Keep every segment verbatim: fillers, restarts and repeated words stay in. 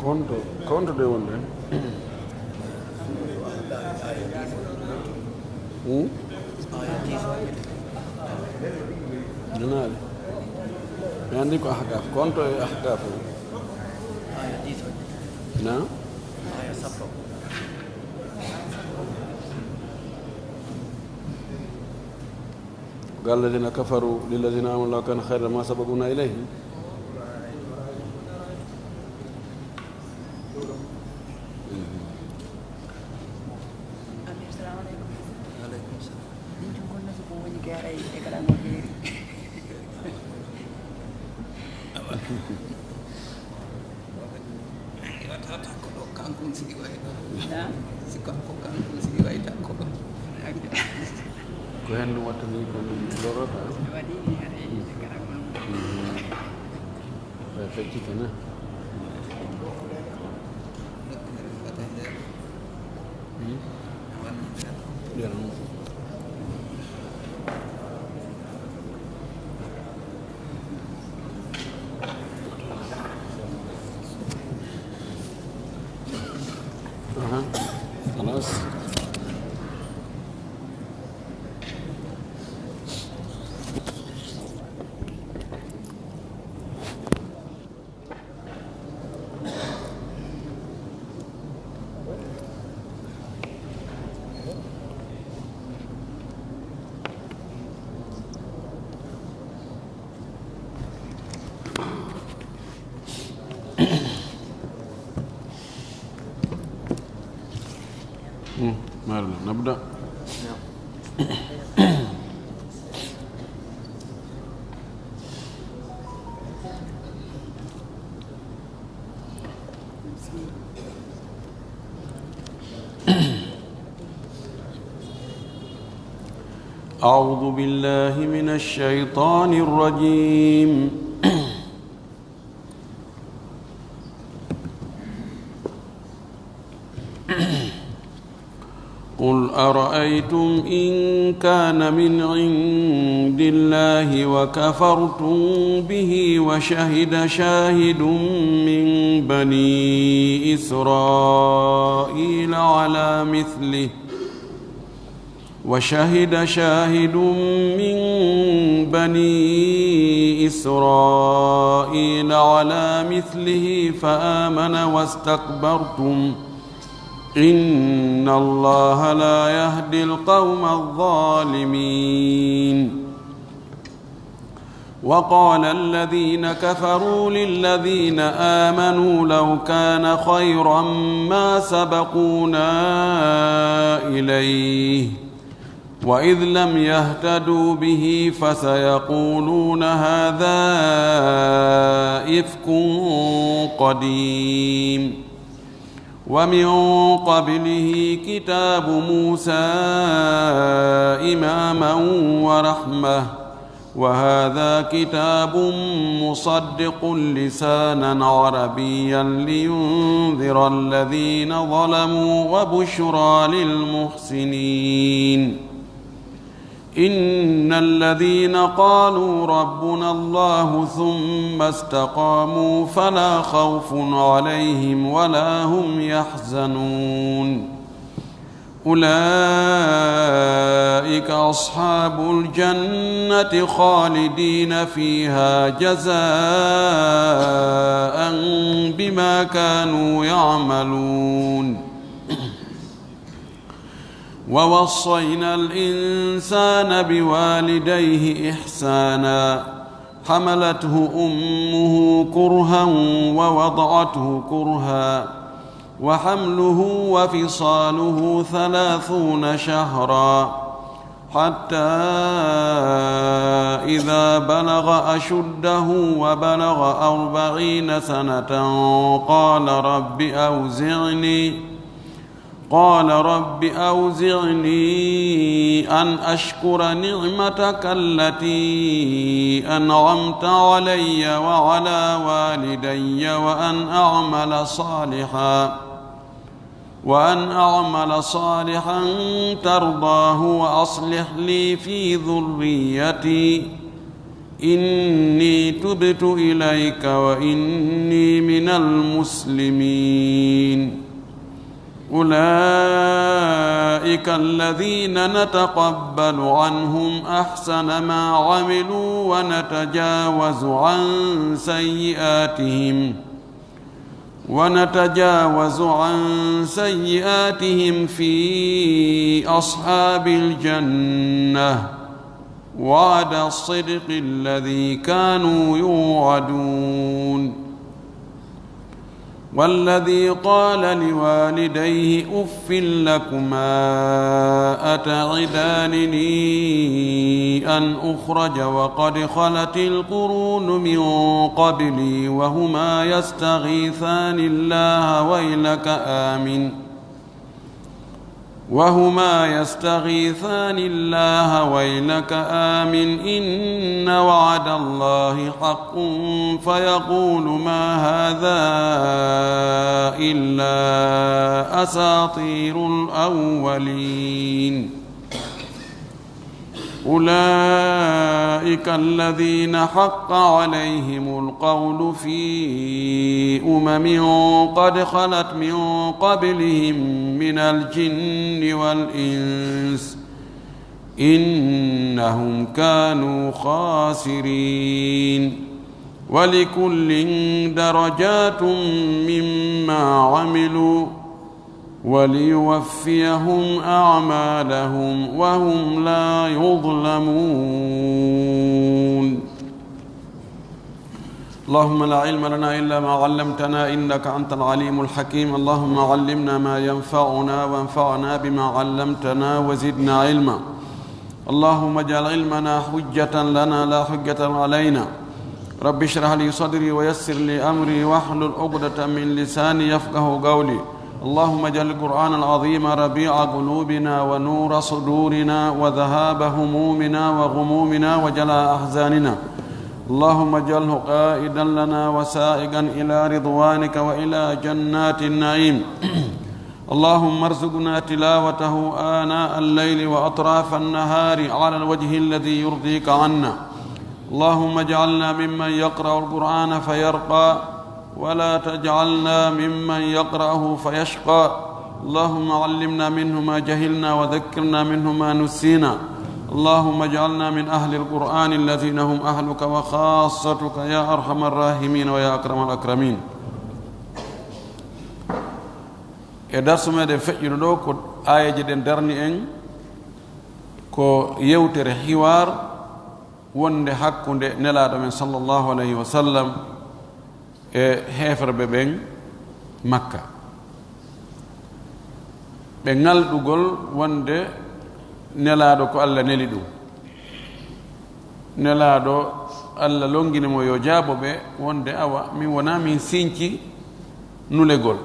Honto, ko honto de wonde? Hmm? Nanaade. Mi anndi ko ahqaf. Ko honto e ahqaf? Na? قال الذين كفروا للذين آمنوا لو كان خيرا ما سبقونا إليه. Amir, salamu aleykum. Wa aleykum salam. Min tun kon nasi ko woni garay e kala mo feeri. Wata takko ɗo, kanko on sigi wayi ɗo. Na? Si kanko, kanko on sigi wayi takko ɗo. Ko hen ɗum wattani ko ɗum lorata? Waɗi ni haɗa e karamol mum. Ɓe feccike na? Hmm? Ɓe non. Aha. Halas. Hmm, marna, nabda. أعوذ بالله من الشيطان الرجيم. قل أرأيتم إن كان من عند الله وكفرتم به وشهد شاهد من بني إسرائيل على مثله وشهد شاهد من بني إسرائيل على مثله فآمن واستكبرتم إن الله لا يهدي القوم الظالمين. وقال الذين كفروا للذين آمنوا لو كان خيرا ما سبقونا إليه وإذ لم يهتدوا به فسيقولون هذا إفك قديم. ومن قبله كتاب موسى إماما ورحمة، وهذا كتاب مصدق لسانا عربيا لينذر الذين ظلموا وبشرى للمحسنين. إن الذين قالوا ربنا الله ثم استقاموا فلا خوف عليهم ولا هم يحزنون. أولئك أصحاب الجنة خالدين فيها جزاء بما كانوا يعملون. ووصينا الإنسان بوالديه إحسانا، حملته أمه كرها ووضعته كرها، وحمله وفصاله ثلاثون شهرا، حتى إذا بلغ أشده وبلغ أربعين سنة قال رب أوزعني قال رب أوزعني أن أشكر نعمتك التي أنعمت علي وعلى والدي وأن أعمل صالحا، وأن أعمل صالحا ترضاه وأصلح لي في ذريتي، إني تبت إليك وإني من المسلمين. أولئك الذين نتقبل عنهم أحسن ما عملوا ونتجاوز عن سيئاتهم، ونتجاوز عن سيئاتهم في أصحاب الجنة، وعد الصدق الذي كانوا يوعدون. والذي قال لوالديه أف لكما أتعدانني أن أخرج وقد خلت القرون من قبلي وهما يستغيثان الله ويلك آمن وهما يستغيثان الله ويلك آمن إن وعد الله حق فيقول ما هذا إلا أساطير الأولين. أولئك الذين حق عليهم القول في أمم قد خلت من قبلهم من الجن والإنس إنهم كانوا خاسرين. ولكل درجات مما عملوا وليوفيهم أعمالهم وهم لا يظلمون. اللهم لا علم لنا إلا ما علمتنا إنك أنت العليم الحكيم. اللهم علمنا ما ينفعنا وانفعنا بما علمتنا وزدنا علما. اللهم اجعل علمنا حجة لنا لا حجة علينا. رب اشرح لي صدري ويسر لي أمري واحلل عقدة من لساني يفقه قولي. اللهم اجعل القرآن العظيم ربيع قلوبنا ونور صدورنا وذهاب همومنا وغمومنا وجلاء أحزاننا. اللهم اجعله قائدا لنا وسائقا إلى رضوانك وإلى جنات النعيم. اللهم ارزقنا تلاوته آناء الليل وأطراف النهار على الوجه الذي يرضيك عنا. اللهم اجعلنا ممن يقرأ القرآن فيرقى ولا تجعلنا ممن يقرأه فيشقى. اللهم علمنا منه ما جهلنا وذكرنا منه ما نسينا. اللهم اجعلنا من أهل القرآن الذين هم أهلك وخاصتك يا أرحم الراحمين ويا أكرم الأكرمين. E darsu meɗen feƴƴuɗo ɗo ko aayeeje ɗen darni en ko yewtere hiwaar wonde hakkunde Nelaaɗo men sallallahu alayhi wa sallam e heeferɓe ɓen Makka. Ɓe ŋalɗugol wonde Nelaaɗo ko Alla neli ɗum. Nelaaɗo, Alla longini mo yo jaabo ɓe wonde awa min wona min sinci nulegol.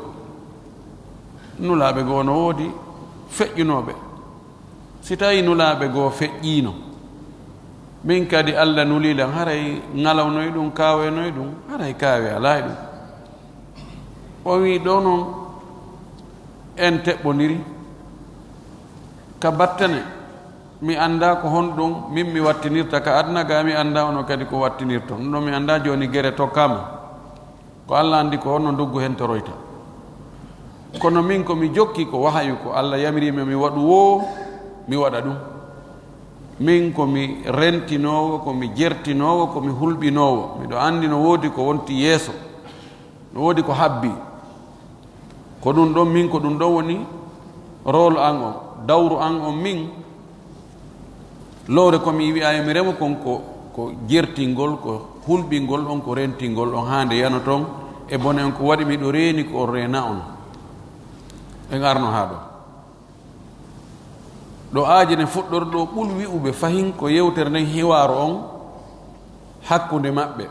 Nulaaɓe goo no woodi feƴƴunooɓe. Si tawii nulaaɓe goo feƴƴiino, min kadi Alla nulii lan, haray ŋalawnoy ɗum, kaawenoy ɗum, haray kaawe alaa e ɗum. O wii, ɗoo non en teɓɓondiri ka battane, mi anndaa ko honɗum min mi wattinirta ka aduna ga, mi anndaa onon kadi ko wattinirton. Ɗum ɗoo mi anndaa, jooni gere tokkaama. Ko Alla anndi ko honno nduggu hentoroyta. Kono min ko mi jokki ko wahayu, ko Alla yamiri mi, mi waɗu woo, mi waɗa ɗum. Min ko mi rentinoowo, ko mi jertinoowo, ko mi hulɓinoowo. Miɗo anndi no woodi ko wonti yeeso, no woodi ko habbii. Ko ɗum ɗon, min ko ɗum ɗon woni rôle an on, dawru an on min. Lowre ko mi wi'a yo mi remo kon ko, ko jertingol, ko hulɓingol on, ko rentingol on haa nde yano ton e bone on. Ko waɗi miɗo reeni ko on reena on. En arno haa ɗo. Ɗo aaji ne fuɗɗori ɗo ɓul wi'uɓe fahin ko yewtere nden hiwaaru on hakkunde maɓɓe.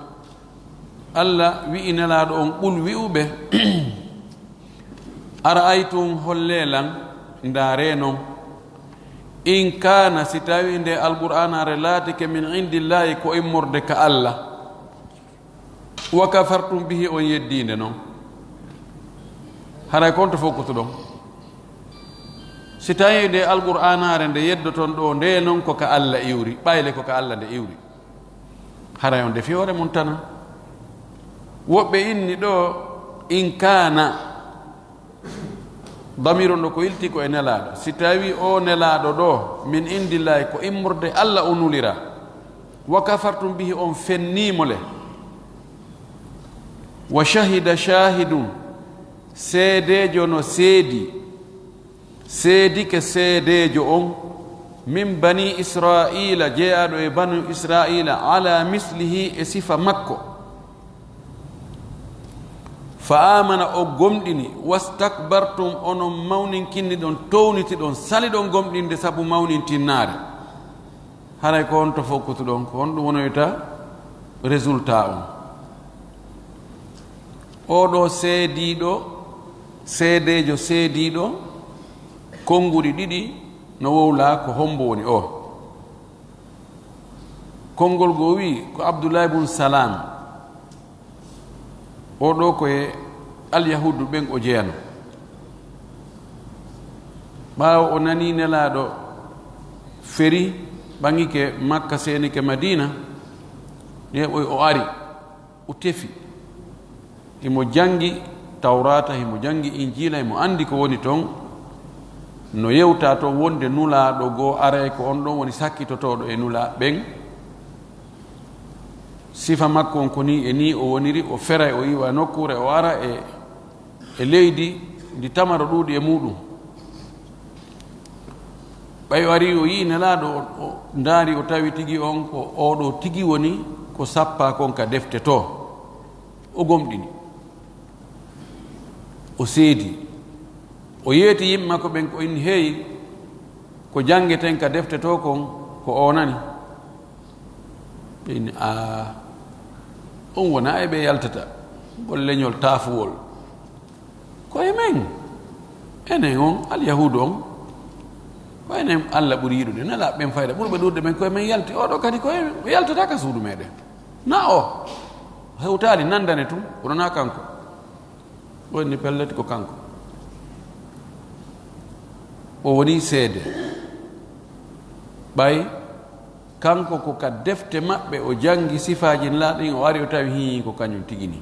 Alla wi'i Nelaaɗo on ɓul wi'uɓe, "Ara'aytum, hollee lan, ndaaree non, in kaana, si tawii nde Alqur'aanaare laatike min indillaahi, ko immorde ka Alla, wa kafartum bihi, on yeddii nde non." Haray ko honto fokkutuɗon? Si tawii nde Alqur'aanaare nde yeddoton ɗo, nde non ko ka Alla iwri, ɓayle ko ka Alla nde iwri. Haray on defi hoore mon tana. Woɓɓe inni ɗo, in kaana, damiron ɗo ko ilti ko e nelaaɗo. Si tawi o nelaaɗo ɗo, min indillahi, ko immorde Alla o nulira. Wa kafartum bihi, on fennimo le. Wa shahida shahidun, seedeejo no seedi, seedike seedeejo on, min bani Israa'iila, jeyaaɗo e banu Israa'iila, ala mislihi, e sifa makko. Fa aamana, o gomɗini, wastakbartum, onon mawninkinni ɗon, towniti ɗon, sali ɗon gomɗinde sabu mawnintinnaare. Haray ko on to fokkutuɗon, ko on ɗum wonoyta résultat on. Oɗo seediiɗo, seedeejo seediiɗo, konnguɗi ɗiɗi no wowla ko hombo woni o. Konngol goo wi'i ko Abdullahi bun Salam. Oɗo ko e Alyahuudu ɓen o jeyano. Ɓaawo o nanii Nelaaɗo feri, ɓaŋike Makka, seenike Madiina, neeɓoy o ari, o tefi. Himo janngi Tawraata, himo janngi Injiila, himo anndi ko woni ton. No yewta ton wonde Nulaaɗo goo aray, ko on ɗon woni sakkitotooɗo e Nulaaɓe ɓen. Sifa makko on ko nii e nii o woniri, o feray, o iwa nokkuure, o ara e, e leydi ndi tamaro ɗuuɗi e muuɗum. Ɓay o ari, o yi'i Nelaaɗo, o, o ndaari, o tawi tigi on ko oɗo tigi woni ko sappaa kon ka defte to. O gomɗini. O seedi. O yeeti yimɓe makko ɓen, ko inni, "Hey, ko janngeten ka defte to kon, ko o nani?" Ɓe inni, "Aa, on wona e ɓe yaltata ngol leñol taafuwol. Ko e men, enen on, Alyahuudu on, ko enen Alla ɓuri yiɗude, Nelaaɓe ɓen fayda ɓurɓe ɗuuɗude ɓen, ko e men yalti. Oɗo kadi ko e men, o yaltata ka suudu meɗen. Na o hewtaali nandane tun, kono na kanko." O inni pellet ko kanko. O woni seede. Ɓay kanko ko ka defte maɓɓe o janngi sifaaji Nelaaɗo ɗin, o ari o tawi hii ko kañum tigi ni.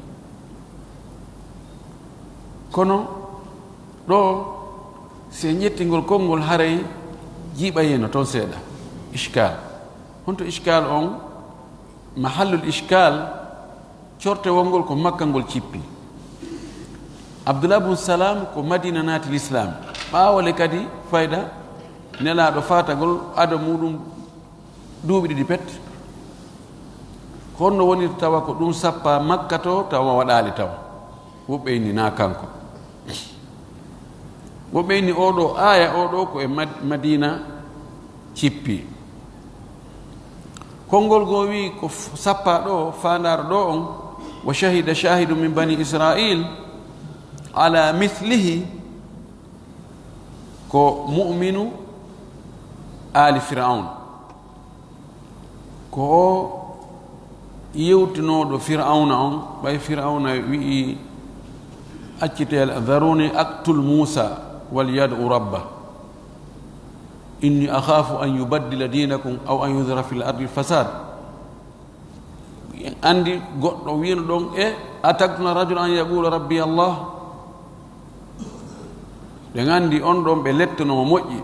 Kono ɗo, si en ƴetti ngol konngol, haray jiiɓayeno toon seeɗa. Ishkaal. Honto ishkaal on? Mahallul ishkaal, cortewol ngol ko Makka ngol cippi. Abdullah bun Salam ko Madina naati Lislaam. Ɓaawo le kadi fayda Nelaaɗo faatagol ado muuɗum duuɓi ɗiɗi pet. Ko honno wonirta tawa ko ɗum sappa Makka to, tawa waɗaali taw? Woɓɓe inni na kanko. Woɓɓe inni oɗo aaya oɗo ko e Mad-, Madina cippi. Konngol goo wi'i ko f-, sappa ɗo, faandaaro ɗo on, "Wa shahida shahidu min bani Israil ala mithlihi," ko mu'minu aali Fir'aun. Ko o yewtinooɗo Fir'awna on, ɓay Fir'awna wi'i, "Accitee, dharuni aqtul Musa wal yad'u rabba. Inni akhafu an yubaddila dinakum aw an yudhira fil ardi fasad." Anndi goɗɗo wi'uno ɗon, "E, ataqtuluna rajulan an yaqula rabbi Allah?" Ɓe anndi on ɗon ɓe lettuno mo moƴƴi.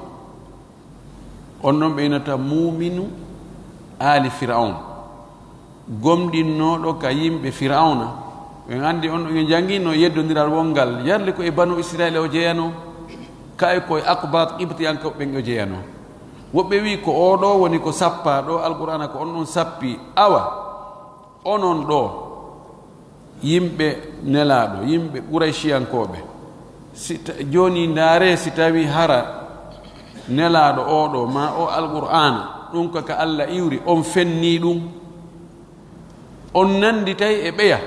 On ɗon ɓe inata muuminu aali Fir'aun, gomɗinnooɗo ka yimɓe Fir'awna. Ɓe anndi on ɗon ɓe janngino yeddondiral wonngal, yarli ko e Banu Israila o jeyano, kay ko e Aqbat Qibtiyankooɓe ɓen o jeyano. Woɓɓe wi'i ko oo ɗoo woni ko sappaa ɗoo Alqur'aana, ko on ɗon sappi. Awa, onon ɗoo, yimɓe Nelaaɗo, yimɓe Qurayshiyankooɓe, si ta-, jooni ndaaree, si tawii hara Nelaaɗo oo ɗoo, maa oo Alqur'aana, ɗum ko ka Alla iwri, on fennii ɗum, on nannditay e ɓeya.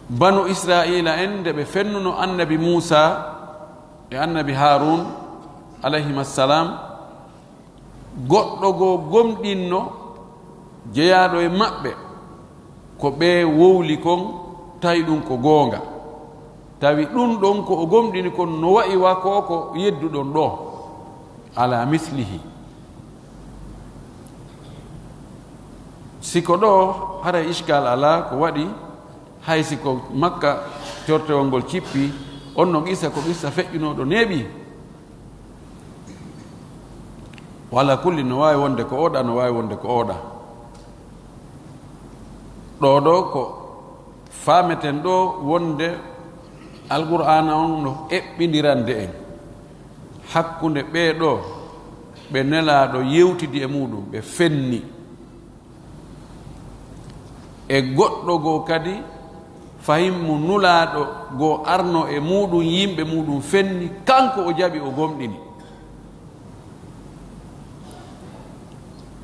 Banu Israa'iila en, nde ɓe fennuno Annabi Muusaa e Annabi Haaruun, alayhimassalaam, goɗɗo goo gomɗinno jeyaaɗo e maɓɓe, ko ɓe wowli kon, tawi ɗum ko goonga. Tawi ɗum ɗon ko o gomɗini kon no wa'i wa ko ko yedduɗon ɗoo, ala mislihi. Si ko ɗoo, haray iskal alaa, ko waɗi, hay si ko Makka cortewol ngol cippi, on no qissa ko qissa feƴƴunooɗo neeɓi. Wala kulli, no waawi wonde ko oɗa, no waawi wonde ko oɗa. Ɗoo ɗoo ko faameten ɗoo wonde Alqur'aana on no eɓɓindirande en hakkunde ɓee ɗoo ɓe Nelaaɗo yewtidi e muuɗum, ɓe fenni. E goɗɗo goo kadi, fahim mo Nulaaɗo goo arno e muuɗum, yimɓe muuɗum fenni, kanko o jaɓi, o gomɗini.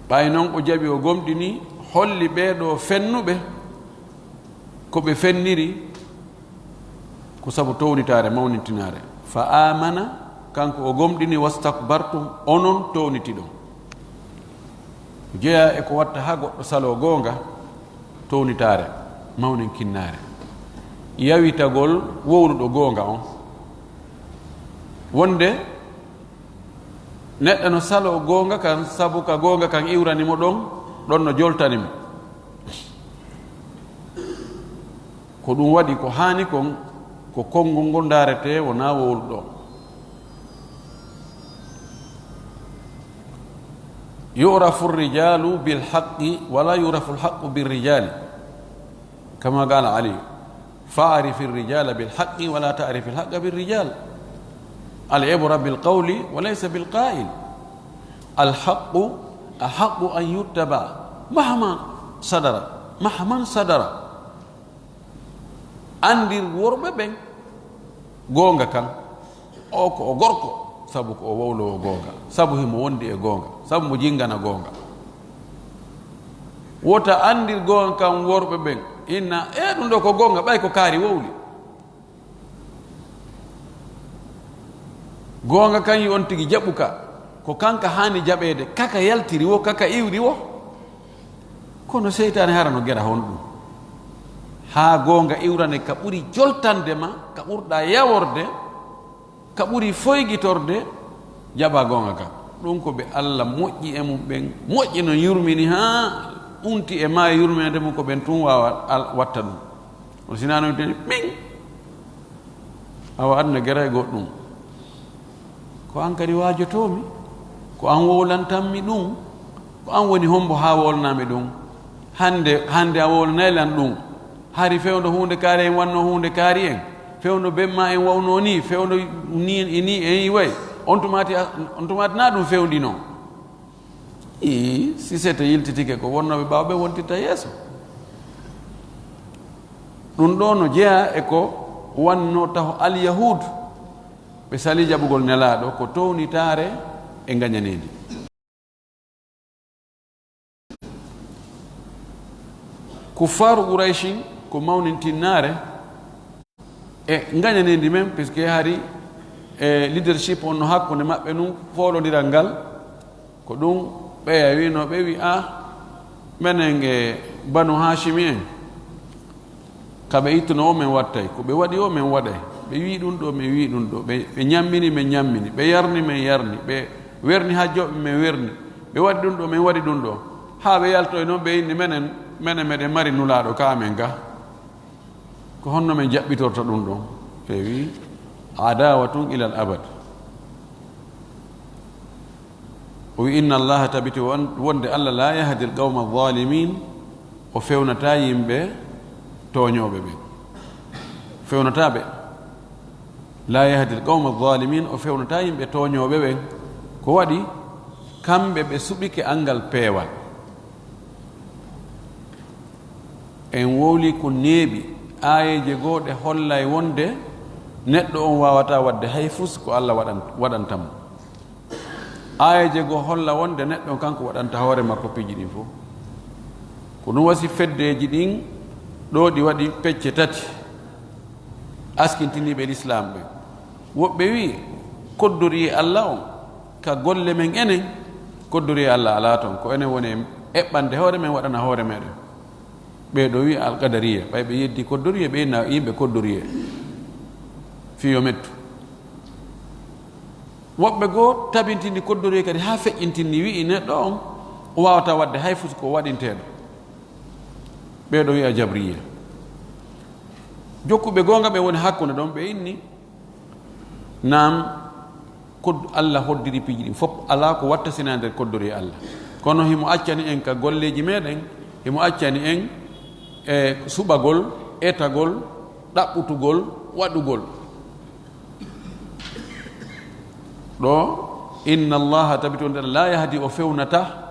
Ɓay non o jaɓi, o gomɗini, holli ɓee ɗoo fennuɓe ko ɓe fenniri ko sabu townitaare, mawnintinaare. Fa amana, kanko o gomɗini, wastakbartum, onon townitiɗon. Jeyaa e ko watta haa goɗɗo saloo goonga, townitaare, mawninkinnaare, yawitagol wowluɗo goonga on. Wonde neɗɗo no saloo goonga kan, sabu ka goonga kan iwrani mo ɗon, ɗon no joltani mo. Ko ɗum waɗi ko haani kon, ko konngol ngol ndaaretee, wonaa wowluɗo. Yu'rafu rijalu bil haqqi wala yu'rafu al haqqu bir rijali. Kama qala Ali, fa'rif ar rijala bil haqqi wala ta'rif al haqqa bir rijal. Al ibra bil qawli wa laysa bil qa'il. Al haqqu ahaqqu an yuttaba mahma sadara, mahman sadara. Anndir worɓe ɓen goonga kan. O ko o gorko, sabu ko o wowloowo goonga, sabu himo wondi e goonga, sabu mo jingana goonga. Wota anndir goonga kan worɓe ɓen, inna, "E, ɗum ɗoo ko goonga, ɓay ko kaari wowli." Goonga kan yi on tigi jaɓu ka, ko kanka haani jaɓeede, kaka yaltiri wo, kaka iwri wo. Kono seytaane hara no gera honɗum? Haa goonga iwrane ka ɓuri joltande ma, ka ɓurɗaa yaworde, ka ɓuri foygitorde, jaɓaa goonga ka. Ɗum ko ɓe Alla moƴƴi e mum ɓen, moƴƴi no yurmini haa unti e maayo yurmeende mum, ko ɓen tun waawa al-, watta ɗum. On sinaa no witani min. Awa aduna gera e goɗɗum. Ko an kadi waajotoomi, ko an wowlantanmi ɗum, ko an woni hombo haa wowlanaami ɗum. Hannde, hannde a wowlanay lan ɗum. Hari fewndo huunde kaari en wanno huunde kaari en. Fewndo bemma en wawno ni, fewndo ni, ni en iway. On tumaati, on tumaati na ɗum fewndino. Ii, si sete yiltitike ko wonnooɓe ɓaawo ɓe wontirta yeeso. Ɗum ɗoo no jeyaa e ko wannoo taho Alyahud. Ɓe salii jaɓugol Nelaaɗo ko townitaare e ngañaneendi. Kuffaaru Qurayshin ko mawnintinnaare e ngañaneendi men, puisque hari e leadership on no hakkunde maɓɓe nun foolondiral ngal, ko ɗum ɓeya wiino, ɓe wi, "Ah, menen e Banu Haashimi en, ka ɓe ittuno o men wattay, ko ɓe waɗi o men waɗay, ɓe wi ɗum ɗo, men wi ɗum ɗo, ɓe, ɓe ñammini, men ñammini, ɓe yarni, men yarni, ɓe werni hajjooɓe, men werni, ɓe waɗi ɗum ɗo, men waɗi ɗum ɗo, haa ɓe yaltoy noon, ɓe inni, menen, menen meɗen mari Nulaaɗo ka amen ga." Ko honno men jaɓɓitorta ɗum ɗon? Ɓe wi, "Adawatun ilal abad." O wi, "Inna Allaha tabiti won-, wonde Allah la yahdi al qawma zalimin, o fewnata yimɓe tooñooɓe ɓe." Fewnata ɓe. "La yahdi al qawma zalimin", o fewnata yimɓe tooñooɓe ɓe. Ko waɗi? Kamɓe ɓe suɓike anngal peewal. En wowli ko neeɓi, aayeeje goo ɗe hollay wonde neɗɗo on waawataa waɗde hay fus ko Alla waɗan-, waɗanta mo. Aayeeje goo holla wonde neɗɗo on kanko waɗanta hoore makko piiji ɗin fof. Ko ɗum wasi feddeeji ɗin ɗo ɗi waɗi pecce tati, askintiniiɓe lislaam ɓen. Woɓɓe wi'i, koddoriyee Alla on, ka golle men enen, koddoriyee Alla alaa ton, ko enen woni e eɓɓande hoore men, waɗana hoore meɗen. Ɓee ɗo wi'a alqadariya, ɓay ɓe yeddi koddoriye, ɓe inna yimɓe koddoriye. Fii yo mettu. Woɓɓe goo tabintini koddoriye kadi haa feƴƴintini, wi'i neɗɗo on, o waawata waɗde hay fus ko waɗinteeɗo. Ɓee ɗo wi'a Jabriya. Jokkuɓe goonga ɓe woni hakkunde ɗon, ɓe inni, naam, kod-, Allah hoddiri piiji ɗin fof, alaa ko watta sina nder koddori Allah. Kono himo accani en ka golleeji meɗen, himo accani en e suɓagol, etagol, ɗaɓɓutugol, waɗugol. Ɗo, inna Allaha, tabitu on la yahdi, o fewnata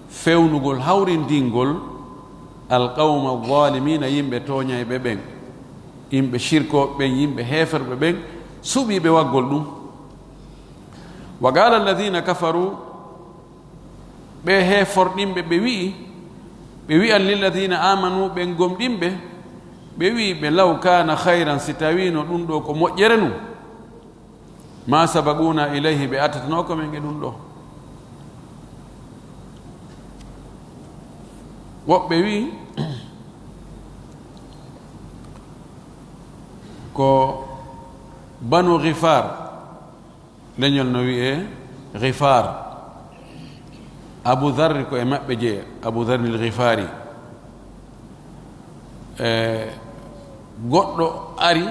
fewnugol hawrindingol alqawma alzalimina, yimɓe tooñayɓe ɓen, yimɓe shirkooɓe ɓen, yimɓe heeferɓe ɓen, suɓiiɓe waggol ɗum. Wa qala alladhina kafaru, ɓe heeforɗinɓe, ɓe wi'i, ɓe wi'an lilladhina amanu, ɓen gomɗinɓe, ɓe wi'i ɓe, law kana khayran, si tawino ɗum ɗo ko moƴƴere nun, ma sabaquna ilayhi, ɓe attatanooko men e ɗum ɗo. Woɓɓe wi'i ko Banu Ghifar, leñol no wi'e Ghifar. Abu Dharr ko e maɓɓe jeya, Abu Dharr al Ghifari. E, goɗɗo ari,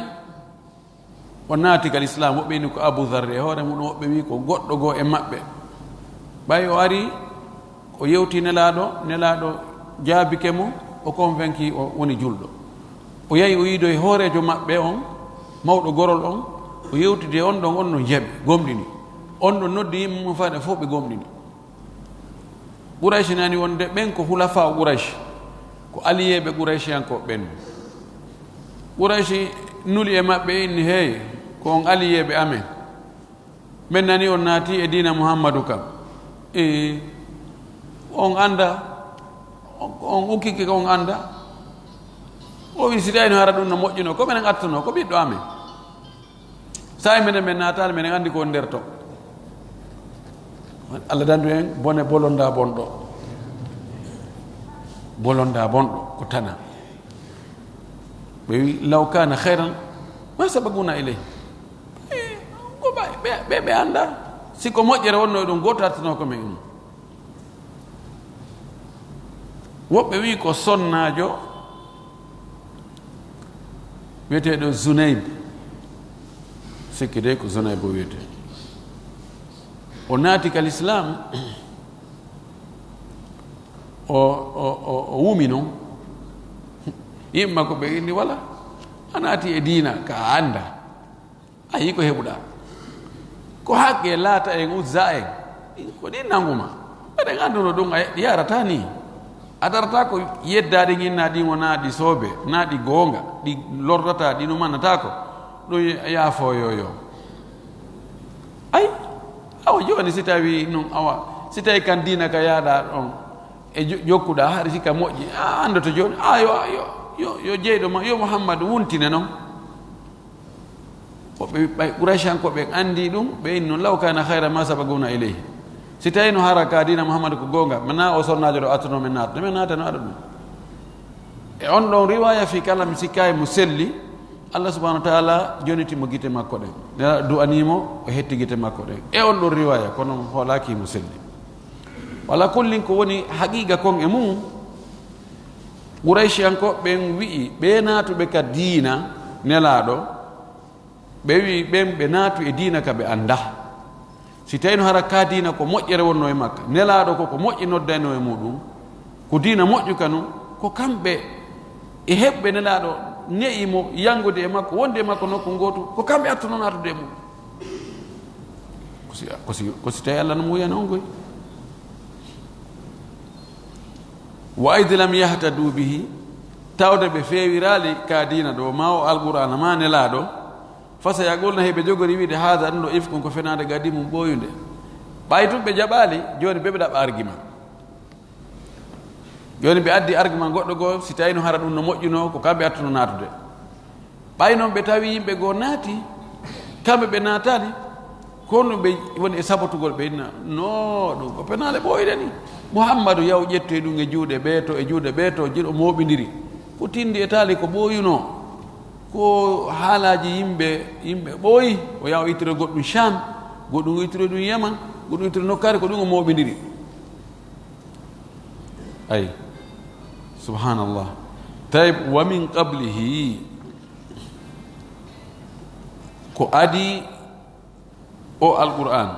o naati kal Islam, woɓɓe ini ko Abu Dharr e hoore mum, woɓɓe wi ko goɗɗo goo e maɓɓe. Ɓay o ari, o yewti Nelaaɗo, Nelaaɗo jaabike mo, o convaincu o woni julɗo. O yahi, o yiidoyi hooreejo maɓɓe on, mawɗo gorol on, o yewtidi e on ɗon, on no jaɓi, gomɗini. On ɗon noddi yimɓe mum fayda fof, ɓe gomɗini. Quraysh nani wonde ɓen ko hulafa Quraysh, ko aliyeeɓe Qurayshiyankooɓe ɓen. Quraysh nuli e maɓɓe, inni, hey, ko on aliyeeɓe amen. Men nani on naati e diina Muhammadu kam. E on annda, on, on ukkike ko on annda. O wi, si tawi no hara ɗum no moƴƴuno, ko menen attuno, ko ɓiɗɗo amen. Sa e menen, men naataali, menen anndi ko on nder ton. Allah dandu en bone bolonda bonɗo. Bolonda bonɗo, ko tana. Ɓe wi, law kana khayran, ma sabaquna ilayhi. Eh, ko ɓe, ɓe, ɓe, ɓe annda. Si ko moƴƴere wonno e ɗum, gooto artano ko men ɗum. Woɓɓe wi ko sonnaajo wiyeteeɗo Zunayb. Sikki de ko Zunayb o wiyetee. O naati kal Islam, o, o, o, o wumi non. Yimɓe makko ɓe inni, wala, a naati e diina ka a annda. A yii ko heɓuɗaa. Ko haqqe Laata en, Uzza en, ko ɗin nanguma. Eɗen annduno ɗum, a yarataa ni. A darata ko yeddaade ngin, naa ɗi wonaa ɗi soobe, naa ɗi goonga, ɗi lorrataa, ɗi numanataako. Ɗum yaafoo yo yo. Ay, awa jooni si tawi nun, awa, si tawi kan diina ka yaaɗaa ɗon, e jo-, jokkuɗaa, hari si ka moƴƴi, a anndoto jooni, a yo, yo, yo, yo jeyɗo ma, yo Muhammadu wuntine non. Woɓɓe ɓay Qurayshankooɓe ɓen anndi ɗum, ɓe inni non, law kana khayran ma sabaquna ilayhi. Si tawi no hara ka diina Muhammadu ko goonga, mana o sonnaajo ɗo attuno men naata, men naata no aɗa ɗum. E on ɗon riwaya fi kala mi sikkaay mo selli, Allah subhanahu wa ta'ala joniti mo gite makko ɗen. Nela du'anii mo, o hetti gite makko ɗen. E on ɗon riwaya, kono hoolaaki mo selli. Wala kullin ko woni haqiqa kon e mum, Qurayshiyankooɓe ɓen wi'i, ɓe naatuɓe ka diina Nelaaɗo, ɓe wi'i ɓen ɓe naatu e diina ka ɓe annda. Si tawi no hara ka diina ko moƴƴere wonno e makka, Nelaaɗo ko ko moƴƴi noddayno e muɗum, ko diina moƴƴu kanu, ko kamɓe e heɓɓe Nelaaɗo ne'i mo yangude e makko, wonde e makko nokku ngootu, ko kamɓe attuno naatude e mum. Ko si, ko si, ko si tawi Allah no muuyani on koy. Wa id lam yahtadu bihi, tawde ɓe feewiraali ka diina ɗo, ma o Alqur'aana, ma Nelaaɗo, fa sayaquluna, heɓe jogori wiide, haada, ɗum ɗo, ifkun, ko fenaande, qadimun, ɓooyunde. Ɓay tun ɓe jaɓaali, jooni ɓe ɓe ɗaɓɓa argument. Jooni ɓe addi argument goɗɗo goo, si tawi no hara ɗum no moƴƴuno, ko kamɓe attuno naatude. Ɓay non ɓe tawi yimɓe goo naati, kamɓe ɓe naataali, kono ɓe woni e sabotugol, ɓe inna, no, ɗum ko penaale ɓooyɗe ni. Muhammadu yaw ƴettoy ɗum e juuɗe ɓee to, e juuɗe ɓee to, jiɗo mooɓindiri. Ko tindi e taali ko ɓooyunoo. Ko haalaaji yimɓe, yimɓe ɓooyi, o yaw ittiro goɗɗum Sham, goɗɗum ittiro ɗum Yaman, goɗɗum ittiro nokkaare, ko ɗum o mooɓindiri. Ay, Subhanallah. Tayib, wa min qablihi, ko adi o Alqur'an,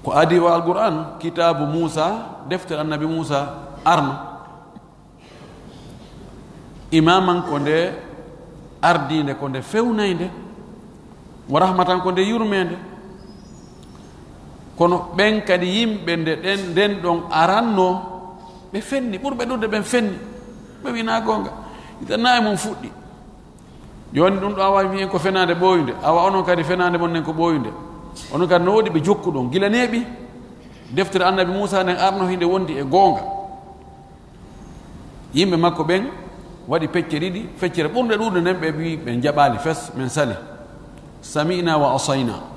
ko adi o Alqur'an, kitaabu Muusa, deftere Annabi Muusa arno. Imaman ko nde ardiinde, ko nde fewnaynde, wa rahmatan ko nde yurmeende. Kono ɓen kadi yimɓe nde ɗen, nden ɗon aranno, ɓe fenni, ɓurɓe ɗuuɗude ɓen fenni, ɓe wii na goonga, ita na e mum fuɗɗi. Jooni ɗum ɗo awa wiyen ko fenaande ɓooyunde, awa onon kadi fenaande mon nden ko ɓooyunde. Onon kadi no woodi ɓe jokkuɗon gila neeɓi. Deftere Annabi Muusa nden arno hinde wondi e goonga. Yimɓe makko ɓen waɗi pecce ɗiɗi, feccere ɓurnde ɗuuɗude nden ɓe wi ɓe jaɓaali fes, men sali. Sami'na wa asayna.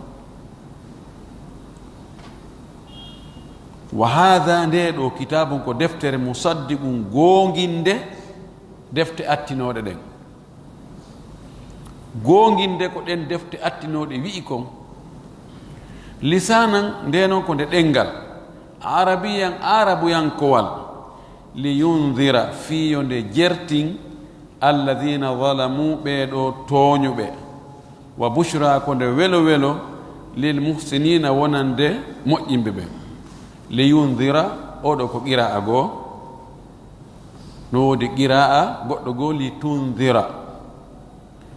Wa haadha, nde ɗo, kitaabun, ko deftere, musaddiqun, goonginde defte attinooɗe ɗen. Goonginde ko ɗen defte attinooɗe wi'i kon. Lisaanan, nde non ko nde ɗenngal. Arabiyan, aarabuyankowal. Li yundira, fii yo nde jertin, alladhina zalamu, ɓee ɗo tooñuɓe. Wa bushra, ko nde welo welo, lil muhsinina, wonande moƴƴimɓe ɓen. Li yundira, oɗo ko qira'a goo. No woodi qira'a goɗɗo goo, li tundira.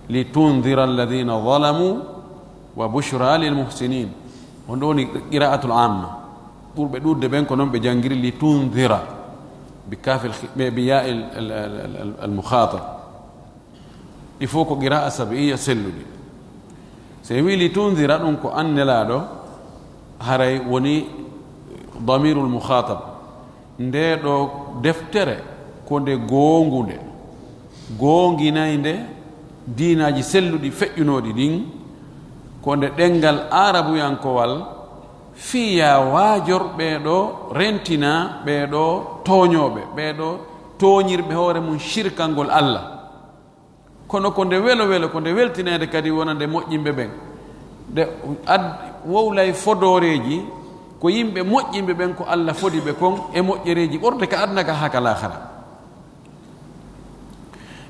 Li tundira alladhina zalamu wa bushra lil muhsinin. On ɗo woni qira'atul amma. Ɓurɓe ɗuuɗude ɓen ko non ɓe janngiri li tundira. Bi kafil khi-, bi, bi ya'il al, al, al, al, al mukhatab. Ɗi fof ko qira'a sabi'iyya selluɗi. So en wii li tundira, ɗum ko an nelaaɗo, haray woni damirul mukhatab. Nde ɗo deftere ko nde goongunde, goonginaynde diinaaji selluɗi feƴƴunooɗi ɗin, ko nde ɗenngal aarabuyankowal, fii yaa waajor ɓee ɗo rentina, ɓee ɗo tooñooɓe, ɓee ɗo tooñirɓe hoore mum shirkangol Allah. Kono ko nde welo welo, ko nde weltineede kadi wonande moƴƴimɓe ɓen. Nde ad-, wowlay fodooreeji, ko yimɓe moƴƴimɓe ɓen ko Allah fodi ɓe kon e moƴƴereeji ɓorde ka aduna ka haa ka laakhara.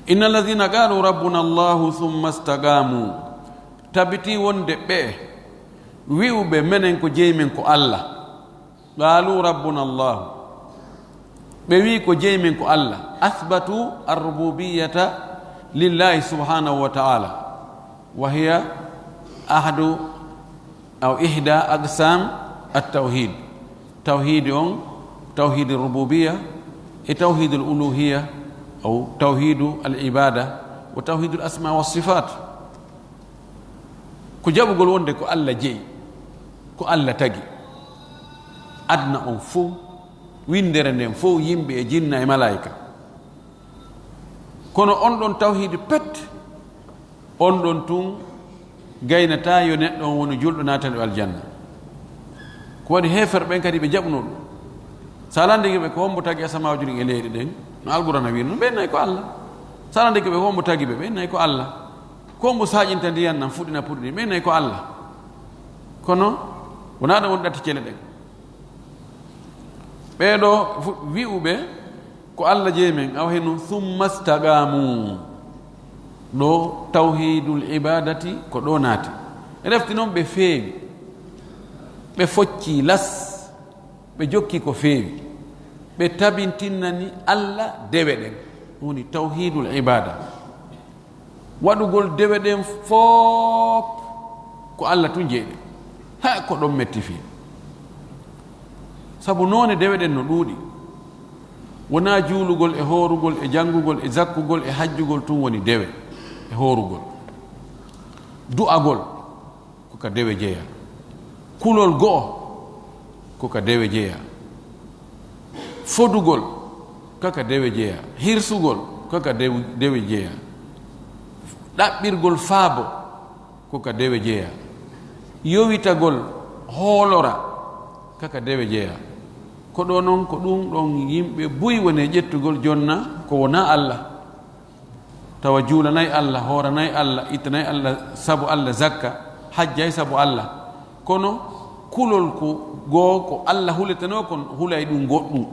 Inna alladhina qalu rabbuna Allahu thumma istaqamu. Tabiti wonde ɓe wi'uɓe menen ko jeyi men ko Allah. Qalu rabbuna Allah. Ɓe wi ko jeyi men ko Allah. Athbatu ar-rububiyyata lillahi subhanahu wa ta'ala. Wa hiya ahadu aw ihda aqsam at-tawhid. Tawhid on, tawhid ar-rububiyya, e tawhid al-uluhiyya, aw tawhid al-ibada, wa tawhid al-asma wa sifat. Ko jaɓugol wonde ko Allah jeyi, ko Allah tagi. Aduna on fof, winndere nden fof, yimɓe e jinna e malaa'ika. Kono on ɗon tawhiid pet, on ɗon tun gaynataa yo neɗɗo on wonu julɗo naatan ɗo aljanna. Ko waɗi heeferɓe ɓen kadi ɓe jaɓuno ɗum. Sa landike ɓe ko hombo tagi asamaaji ɗin e leyɗe ɗen, no Alqur'aana wiiri non, ɓe nay ko Allah. Sa landike ɓe ko hombo tagi ɓe, ɓe nay ko Allah. Ko mbo saaƴinta ndiyan nan fuɗɗina puɗɗi ɗin, ɓen nayi ko Allah. Kono wonaa ɗo woni ɗatti cele ɗen. Ɓee ɗo fu-, wi'uɓe ko Allah jeyi men, awa heno, "Summa staqamu." Ɗo tawhiidul ibaadati ko ɗo naati. Refti noon ɓe feewi, ɓe focci las, ɓe jokki ko feewi, ɓe tabintinnani Allah dewe ɗen. Ɗum woni tawhiidul ibaada. Waɗugol dewe ɗen fof ko Allah tun jeyi ɗe. Ha, ko ɗon metti fii. Sabu noone dewe ɗen no ɗuuɗi. Wonaa juulugol e hoorugol e janngugol e zakkugol e hajjugol tun woni dewe e hoorugol. Du'agol ko ka dewe jeyaa. Kulol go'o ko ka dewe jeyaa. Fodugol ko ka dewe jeyaa. Hirsugol ko ka dew-, dewe jeyaa. Ɗaɓɓirgol faabo ko ka dewe jeyaa. Yowitagol hoolora ko ka dewe jeyaa. Ko ɗo noon ko ɗum ɗon yimɓe buy woni e ƴettugol jonna ko wonaa Allah. Tawa juulanay Allah, hooranay Allah, ittanay Allah sabu Allah zakka, hajjay sabu Allah. Kono kulol ko goo ko Allah huletenoo kon, hulay ɗum goɗɗum.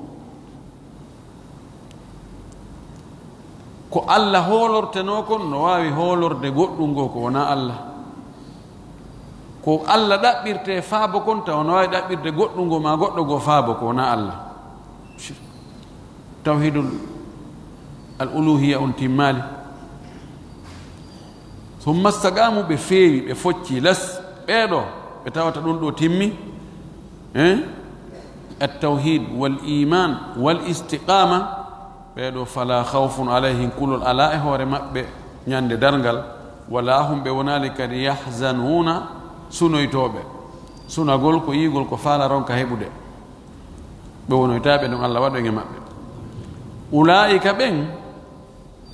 Ko Allah hoolortenoo kon no waawi hoolorde goɗɗun goo ko wonaa Allah. Ko Allah ɗaɓɓirtee faabo kon tawa no waawi ɗaɓɓirde goɗɗun goo maa goɗɗo goo faabo ko wonaa Allah. Tawhiidul al uluhiyya on timmaali. Summa staqaamu, ɓe feewi, ɓe focci les. Ɓee ɗoo, ɓe tawata ɗun ɗoo timmi. Eh? At-tawhiid wal iimaan wal istiqaama. Ɓee ɗoo, falaa khawfun alayhim, kulol alaa e hoore maɓɓe ɲande darngal. Walaa hum, ɓe wonaali kadi, yahzanuuna, sunoytooɓe. Sunagol ko yi'ugol ko faala ronka heɓude. Ɓe wonoytaa ɓe ɗon, Allah waɗu en e maɓɓe. Ulaa'ika, ɓen,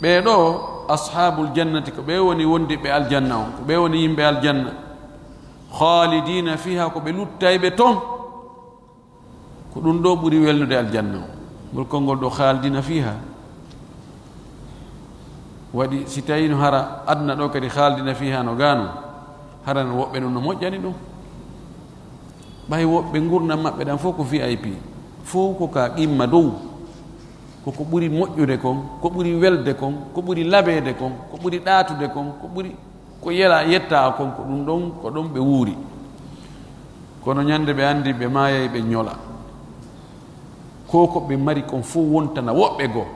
ɓee ɗoo, ashaabul jannati, ko ɓe woni wondiɓɓe aljanna on, ko ɓe woni yimɓe aljanna. Khaalidiina fiihaa, ko ɓe luttayɓe ton. Ko ɗun ɗoo ɓuri welnude aljanna on. Ngol konngol ɗoo, khaalidiina fiihaa, waɗi si tawii no hara aduna ɗoo kadi khaalidiina fiihaa no gano, hara no woɓɓe ɗun no moƴƴani ɗun. Ɓay woɓɓe ngurndan maɓɓe ɗan fow ko V I P, fow ko ka qimma dow, ko ko ɓuri moƴƴude kon, ko ɓuri welde kon, ko ɓuri labeede kon, ko ɓuri ɗaatude kon, ko ɓuri ko yela yettaa kon, ko ɗun ɗon, ko ɗon ɓe wuuri. Kono ɲande ɓe anndi ɓe maayay, ɓe ɲola. Ko ko ɓe mari kon fow wontana woɓɓe goo.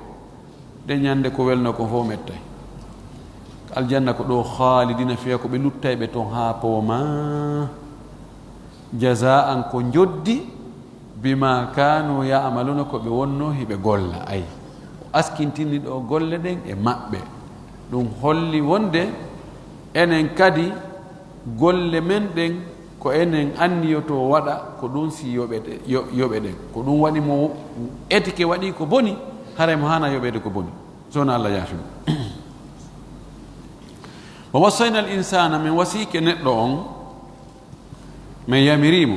Ɗen ɲande ko welnoo kon fow mettay. Aljanna ko ɗoo, khaalidiina fiihaa, ko ɓe luttayɓe ton haa poomaa. Jazaa'an, ko njoddi, bimaa kaanuu ya'maluuna, ko ɓe wonnoo hiɓe golla. Ay, o askintini ɗoo golle ɗen e maɓɓe. Ɗun holli wonde enen kadi golle men ɗen ko enen anniyotoo waɗa, ko ɗun si yoɓete, yo-, yoɓeɗen. Ko ɗun waɗi mo etike waɗi ko boni, haray mo haanaa yoɓeede ko boni. So wonaa Allah yaafi mo. Wa wassayna al insaana, men wasiike neɗɗo on, men yamirii mo.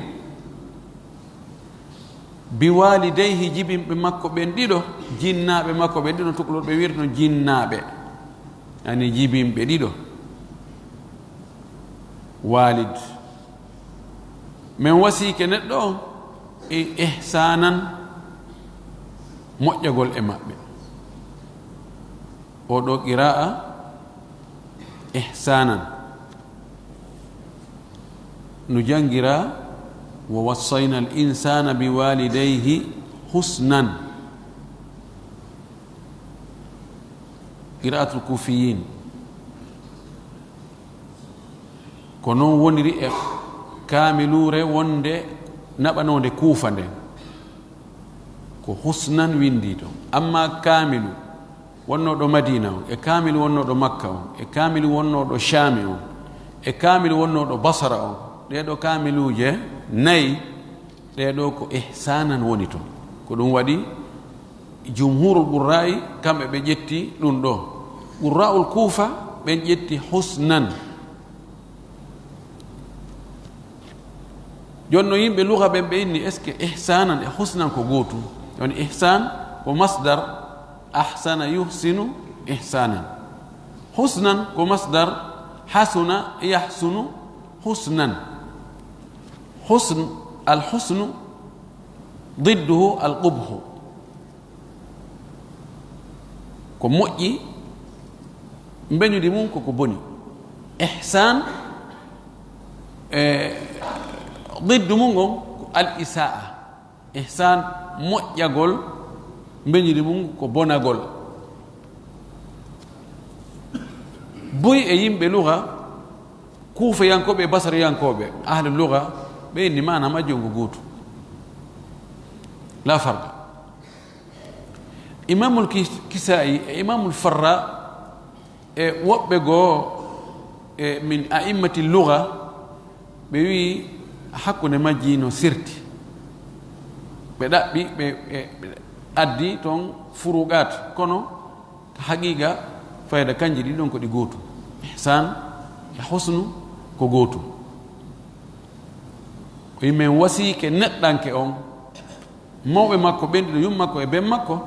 Bi waalidayhi, jibinɓe makko ɓen ɗiɗo, jinnaaɓe makko ɓen ɗiɗo, tukulor ɓe wirno jinnaaɓe. Ani jibinɓe ɗiɗo. Waalid. Men wasiike neɗɗo on, e ihsaanan, moƴƴagol e maɓɓe. Oo ɗoo qiraa'a, ihsaanan. No janngiraa, wa wassayna al insaana bi waalidayhi husnan. Qira'atul kuufiyiin. Ko non woniri e kaamiluure wonde naɓanoonde Kuufa nden. Ko husnan winndii ton. Ammaa kaamilu wonnoo ɗo Madiina on, e kaamilu wonnoo ɗo Makka on, e kaamilu wonnoo ɗo Shaami on, e kaamilu wonnoo ɗo Basra on, ɗee ɗoo kaamiluuje nayi, ɗee ɗoo ko ihsaanan woni ton. Ko ɗun waɗi jumhuurul qurraa'i, kamɓe ɓe ƴetti ɗun ɗoo. Qurraa'ul Kuufa, ɓen ƴetti husnan. Jooni non yimɓe lugha ɓen ɓe inni, est-ce que ihsaanan e husnan ko gootum? Woni ihsaan ko masdar, ahsana yuhsinu ihsaanan. Husnan ko masdar, hasuna yahsunu husnan. Husn, al husnu didduhu al qubhu. Ko moƴƴi, mbeñudi mun ko ko boni. Ihsaan, e, diddu mun on ko al isaa. Ihsaan, moƴƴagol, mbeñudi mun ko bonagol. Buy e yimɓe lugha, kuufayankooɓe e basariyankooɓe, ahlu lugha, ɓe inni maana majjum ko gootum. La farqa. Imamul Kis-, Kisaa'i e Imamul Farra e woɓɓe goo e min a'immati lugha, ɓe wi'i hakkunde majji no sirti. Ɓe ɗaɓɓi, ɓe, ɓe, ɓe addi ton furuqaat, kono haqiiqa fayda kanji ɗin ɗon ko ɗi gootum. Ihsaan e husnu ko gootum. O wi'i men wasiike neɗɗanke on, mawɓe makko ɓen ɗiɗo, yumma makko e ben makko,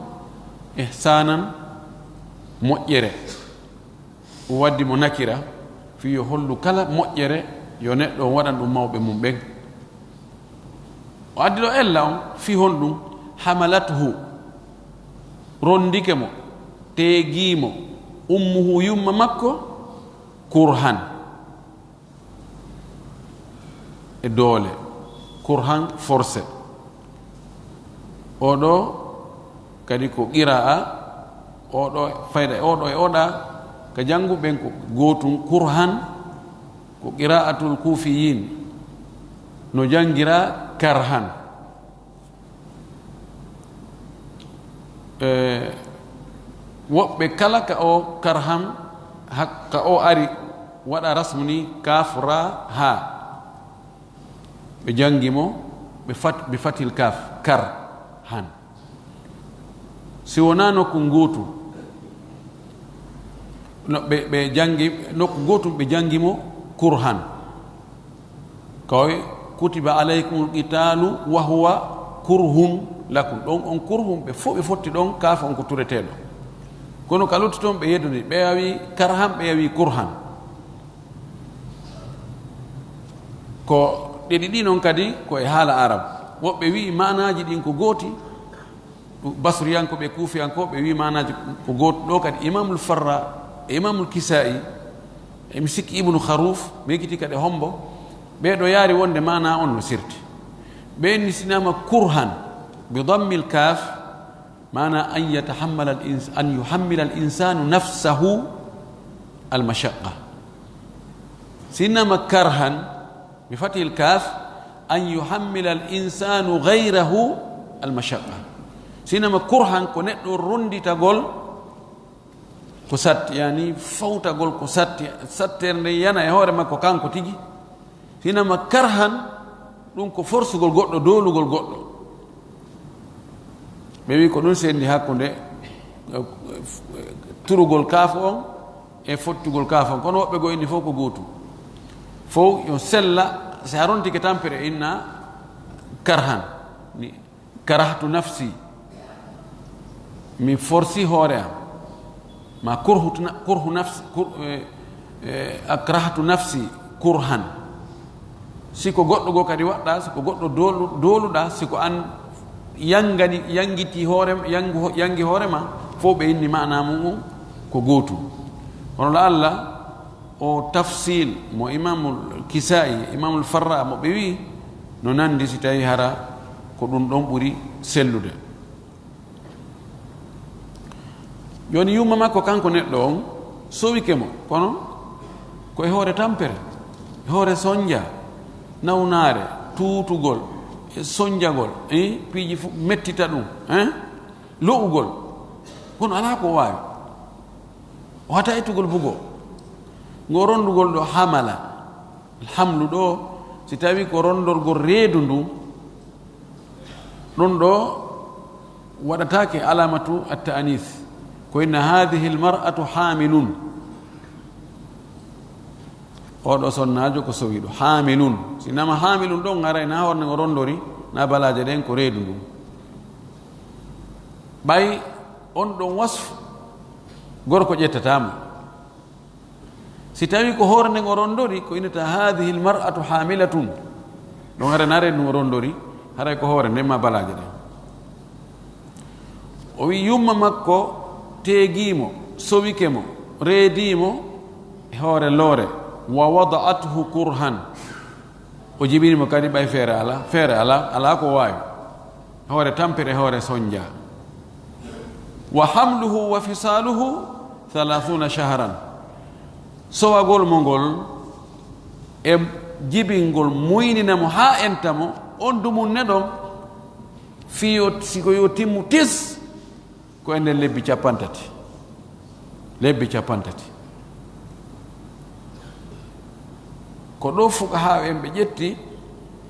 ihsaanan, moƴƴere. O waddi mo nakira, fii yo hollu kala moƴƴere, yo neɗɗo on waɗan ɗun mawɓe mun ɓen. O addi ɗoo ella on, fii honɗun? Hamalathu, rondike mo. Teegiimo, ummuhu, yumma makko, kurhan, e doole, kurhan, forcé. Oɗo kadi ko qira'a, oɗo fayda, oɗo e oɗa, ka janngu ɓen ko gootum, kurhan, ko qira'atul kufiyin, no janngira karhan. E, woɓɓe kala ka o karhan, hak-, ka o ari waɗa rasmu ni kaf, ra, ha. Ɓe janngi mo, ɓe fat-, ɓe fatil kaf, kar, han. Si wonaa nokku ngootu, no ɓe, ɓe janngi, nokku gootum ɓe janngi mo kurhan. Koy, kutiba alaykumul qitaalu wa huwa kurhun lakum. Ɗon on kurhun, ɓe fof ɓe fotti ɗon, kaafa on ko tureteeɗo. Kono ka lutti toon ɓe yeddondiri, ɓe yawi karhan, ɓe yawi kurhan. Ko ɗe ɗiɗi noon kadi ko e haala arab. Woɓɓe wi'i maanaaji ɗin ko gooti, Basriyankooɓe, Kuufiyankooɓe wi'i maanaaji ko gooti. Ɗo kadi Imamul Farra e Imamul Kisa'i, e mi sikki Ibnu Kharuf, mi yejjiti kadi Hombo, ɓee ɗo yaari wonde maanaa on no sirti. Ɓe ni sinama kurhan bi dammil kaf, maana an yatahammala al ins-, an yuhammila al insanu nafsahu al mashaqqa. Sinama karhan bi fathil kaf, an yuhammila al insanu ghayrahu al mashaqqa. Sinama kurhan ko neɗɗo ronditagol ko satti, yani fawtagol ko satti, sattere nde yana e hoore makko kanko tigi. Sinama karhan, ɗum ko forsugol goɗɗo, doolugol goɗɗo. Ɓe wi ko ɗum sendi hakkunde, eh, turugol kaafu on e fottugol kaafu on. Kono woɓɓe goo inni fof ko gootum. Fof yo sella, si a rontike tampere inna karhan. Ni karahtu nafsi, mi forsi hoore am. Ma kurhu na-, kurhu nafsi, kur-, eh, eh, akrahtu nafsi kurhan. Si ko goɗɗo goo kadi waɗɗa, si ko goɗɗo doolu-, dooluɗa, si ko an yangani, yangiti hoore, yangu, yangi hoore ma, fof ɓe inni maana mum on ko gootum. Kono la Allah, o tafsil mo Imamul Kisa'i, Imamul Farra mo ɓe wi, no nandi si tawi hara ko ɗum ɗon ɓuri sellude. Jooni yumma makko kanko neɗɗo on sowike mo, kono ko e hoore tampere, e hoore sonja, nawnaare, tuutugol, e sonjagol, eh, piiji fof mettita ɗum, eh, lo'ugol. Kono alaa ko o waawi. O hata ittugol bugo. Ngo rondugol ɗo hamala. Alhamlu ɗo, si tawi ko rondorgol reedu ndu, ɗum ɗo waɗataake alamatu at-ta'anis. Ko inna hadhihi al-mar'atu hamilun. Oɗo sonnaajo ko sowiɗo. Hamilun. Si nama hamilun ɗon, haray na hoore ngo rondori, na balaaje ɗen ko reedu ndu. Ɓay on ɗon wasfu, gorko ƴettataama. Si tawi ko hoore nden o rondori, ko innata, "Hadhihi al-mar'atu hamilatun." Ɗon hara naare ɗum o rondori, haray ko hoore nden ma balaaje ɗen. O wi yumma makko teegiimo, sowike mo, reediimo e hoore loore. "Wa wada'athu kurhan." O jibini mo kadi ɓay feere alaa, feere alaa, alaa ko waawi. Hoore tampere, hoore sonja. "Wa hamluhu wa fisaluhu thalathuna shahran." Sowagol mo ngol e jibingol muynina mo haa enta mo, on dumunne ɗon, fii yo, si ko yo timmu tis, ko e nder lebbi capantati. Lebbi capantati. Ko ɗo fuqahaa en ɓe ƴetti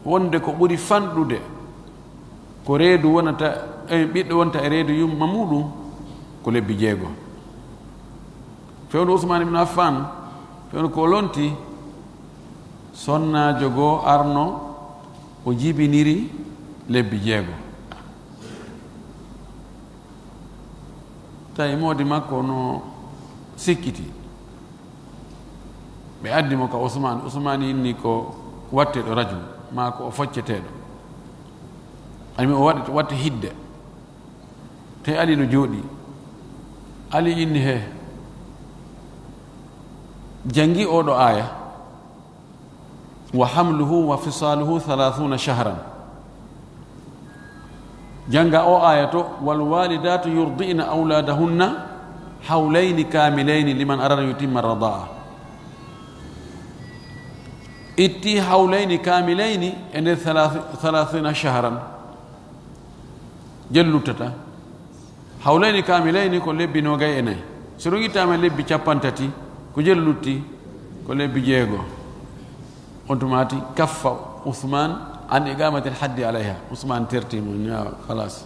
wonde ko ɓuri fanɗude ko reedu wonata, eh, ɓiɗɗo wonta e reedu yumma muɗum ko lebbi jeego. Fewndo Usmaan ibn Affan, fewndo ko o lonti, sonnaajo goo arno o jibiniri lebbi jeego. Tawi moodi makko no sikkiti. Ɓe addi mo ka Usmaan. Usmaan inni ko watteeɗo rajum, maa ko o focceteeɗo. Ani o waɗi, watte hidde. Tawi Ali no jooɗii. Ali inni he, janngi oɗo aaya, "Wa hamluhu wa fisaluhu thalathuna shahran." Jannga o aaya to, "Wal walidatu yurdi'na awladahunna hawlayni kamilayni liman arada yutimma radaa." Itti hawlayni kamilayni e nder thalath-, thalathina shahran. Jelu luttata. Hawlayni kamilayni ko lebbi noogay e nayi. So ɗum ittaama lebbi cappanɗe tati, ko jelu lutti? Ko lebbi jeego. On tumaati kaffa Usman an iqamatil haddi alayha. Usman terti mo, ñaawa, khalas.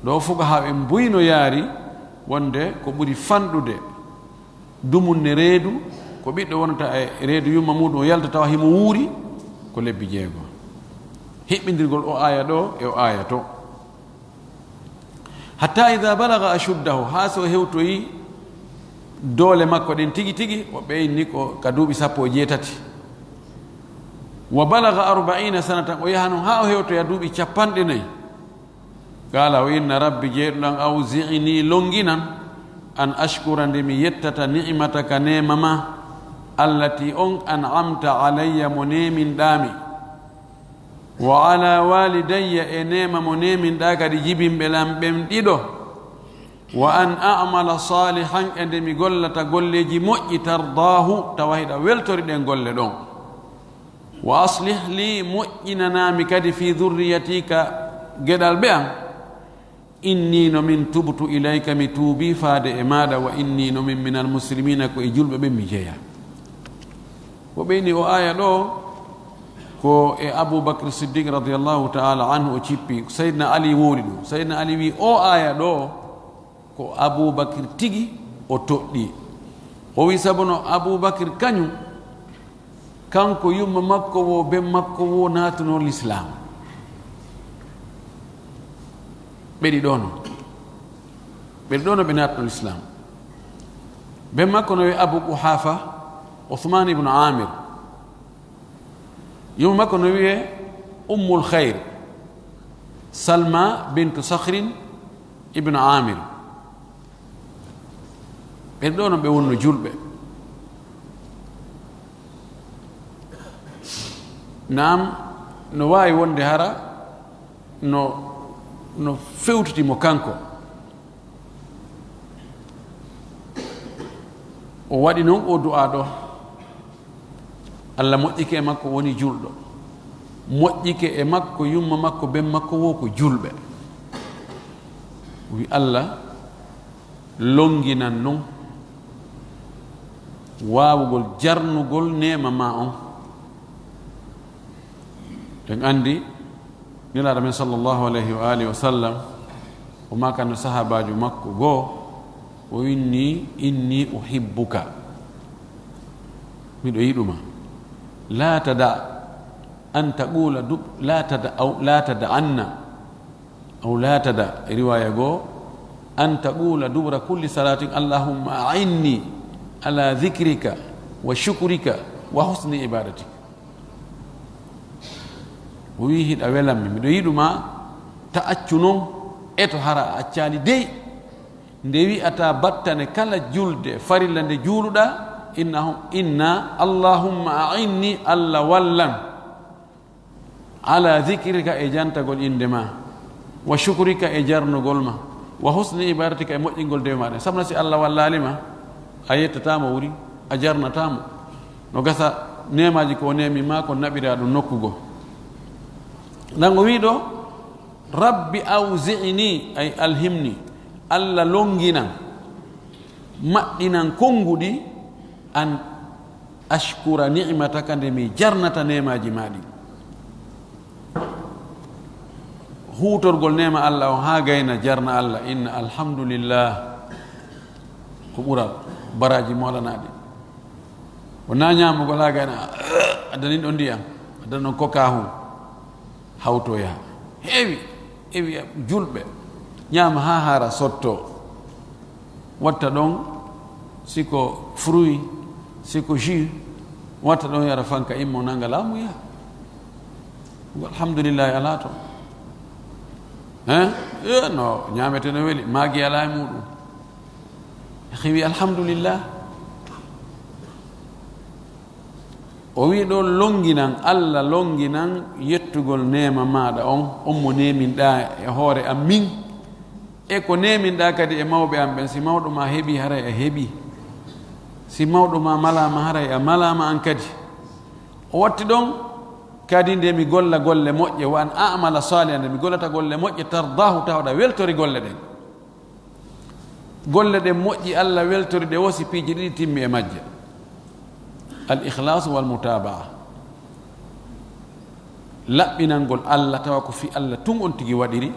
Ɗo fuqahaa en mbuy no yaari wonde ko ɓuri fanɗude dumunne reedu, ko ɓiɗɗo wonata e reedu yumma muɗum, o yalta tawa himo wuuri, ko lebbi jeego. Hiɓɓindirgol o aaya ɗo e o aaya to. "Hatta idha balagha ashuddahu," haa so hewtoyi doole makko ɗen tigi tigi, o ɓeyni ko ka duuɓi sappo e jeetati. "Wa balagha arba'ina sanatan," o yaha noon haa o hewtoya duuɓi cappanɗe nayi. Qaala, o inna, "Rabbi, jeyɗo ɗan, awzi'ni, longinan, an ashkura, nde mi yettata, ni'mataka, neema ma, allati, on, an'amta alayya, mo neeminɗaa mi, wa ala walidayya, e neema mo neeminɗaa kadi jibinɓe lan ɓen ɗiɗo, wa an a'mala salihan, e nde mi gollata golleeji moƴƴi, tardaahu, tawa hiɗa weltori ɗen golle ɗon." "Wa aslih li," moƴƴinanaa mi kadi, "fi dhurriyati," ka geɗalɓe an. "Inni, no min, tubtu ilayka, mi tuubii faade e maaɗa, wa inni, no min, minal muslimina, ko e julɓe ɓen mi jeyaa." Ko ɓeyni o aaya ɗo, ko e Abu Bakr Siddiq radiyallahu ta'ala anhu o cippi. Sayyidina Ali wowli ɗum. Sayyidina Ali wi, o aaya ɗo, ko Abubakir tigi o toɗɗii. O wi, sabu no Abubakir kañum, kanko yumma makko wo, ben makko wo naatuno Lislaam. Ɓe ɗiɗo no. Ɓe ɗiɗo no ɓe naatuno Lislaam. Ben makko no wi'ee Abu Quhaafa, Usmaan ibn Aamir. Yumma makko no wi'ee Ummul Khayr, Salma bintu Sakhrin ibn Amir. Ɓen ɗo no ɓe wonno julɓe. Naam, no waawi wonde hara no, no fewtiti mo kanko. O waɗi noon o du'aa ɗo. Allah moƴƴike e makko, woni julɗo. Moƴƴike e makko, yumma makko, ben makko wo ko julɓe. Wi Allah longinan noon waawugol jarnugol neema ma on. En anndi Nelaaɗo men sallallahu alayhi wa alihi wa sallam, o maakano sahaabaajo makko goo, o inni, "Inni uhibbuka." Miɗo yiɗuma. "La tada an taqula dub-, la tada, aw la tada anna." Aw la tada, e riwaaya goo, "An taqula dubra kulli salatin, Allahumma a'inni ala dhikrika wa shukrika wa husni ibadatik." O wi'i, "Hiɗa welammi, miɗo yiɗuma, ta accu noon, e to hara a accaali dey. Nde wi'ata battane kala julde farilla nde juuluɗaa, inna, inna, Allahumma a'inni, Allah wallan." Ala dhikrika, e jantagol innde ma, wa shukrika, e jarnugol ma, wa husni ibadatika, e moƴƴingol dewe ma ɗen. Sabna si Allah wallaali ma, a yettataa mo wuri, a jarnataa mo. No gasa neemaaji ko o neemi ma ko naɓiraa ɗum nokku goo. Nan o wii ɗo, "Rabbi awzi'ni," ay alhimni, Allah longinan, maɗɗinan konnguɗi, "an ashkura ni'mataka," nde mi jarnata neemaaji ma ɗin. Huutorgol neema Allah on haa gayna jarna Allah, inna alhamdulillah, ko ɓural baraaji moolanaaɗi. Wonaa ñaamugol haa gayna, addani ɗon ndiyam, addani ɗon kokaahu. Hawtoya. Heewi, heewi julɓe. Ñaama haa haara sotto. Watta ɗon, si ko fruit, si ko jus, watta ɗon yara fanka immo nanga laamu yaha. Alhamdulillahi alaa to. Hein? Eh, no ñaamete no weli, maagi alaa e muɗum. Xiwi, alhamdulillah. O wi ɗo, longinan, Allah longinan yettugol neema maaɗa on, on mo neeminɗaa e hoore am min, e ko neeminɗaa kadi e mawɓe am ɓen. Si mawɗo ma heɓi, haray a heɓi. Si mawɗo ma malaama, haray a malaama an kadi. O watti ɗon kadi, nde mi golla golle moƴƴe, wa an a'mala salihan, nde mi gollata golle moƴƴe, tardahu, tawɗa weltori golle ɗen. Golle ɗen moƴƴi, Allah weltori ɗe wo si piiji ɗiɗi timmi e majje. Al ikhlasu wal mutabaa. Laɓɓinangol Allah, tawa ko fii Allah tun on tigi waɗiri,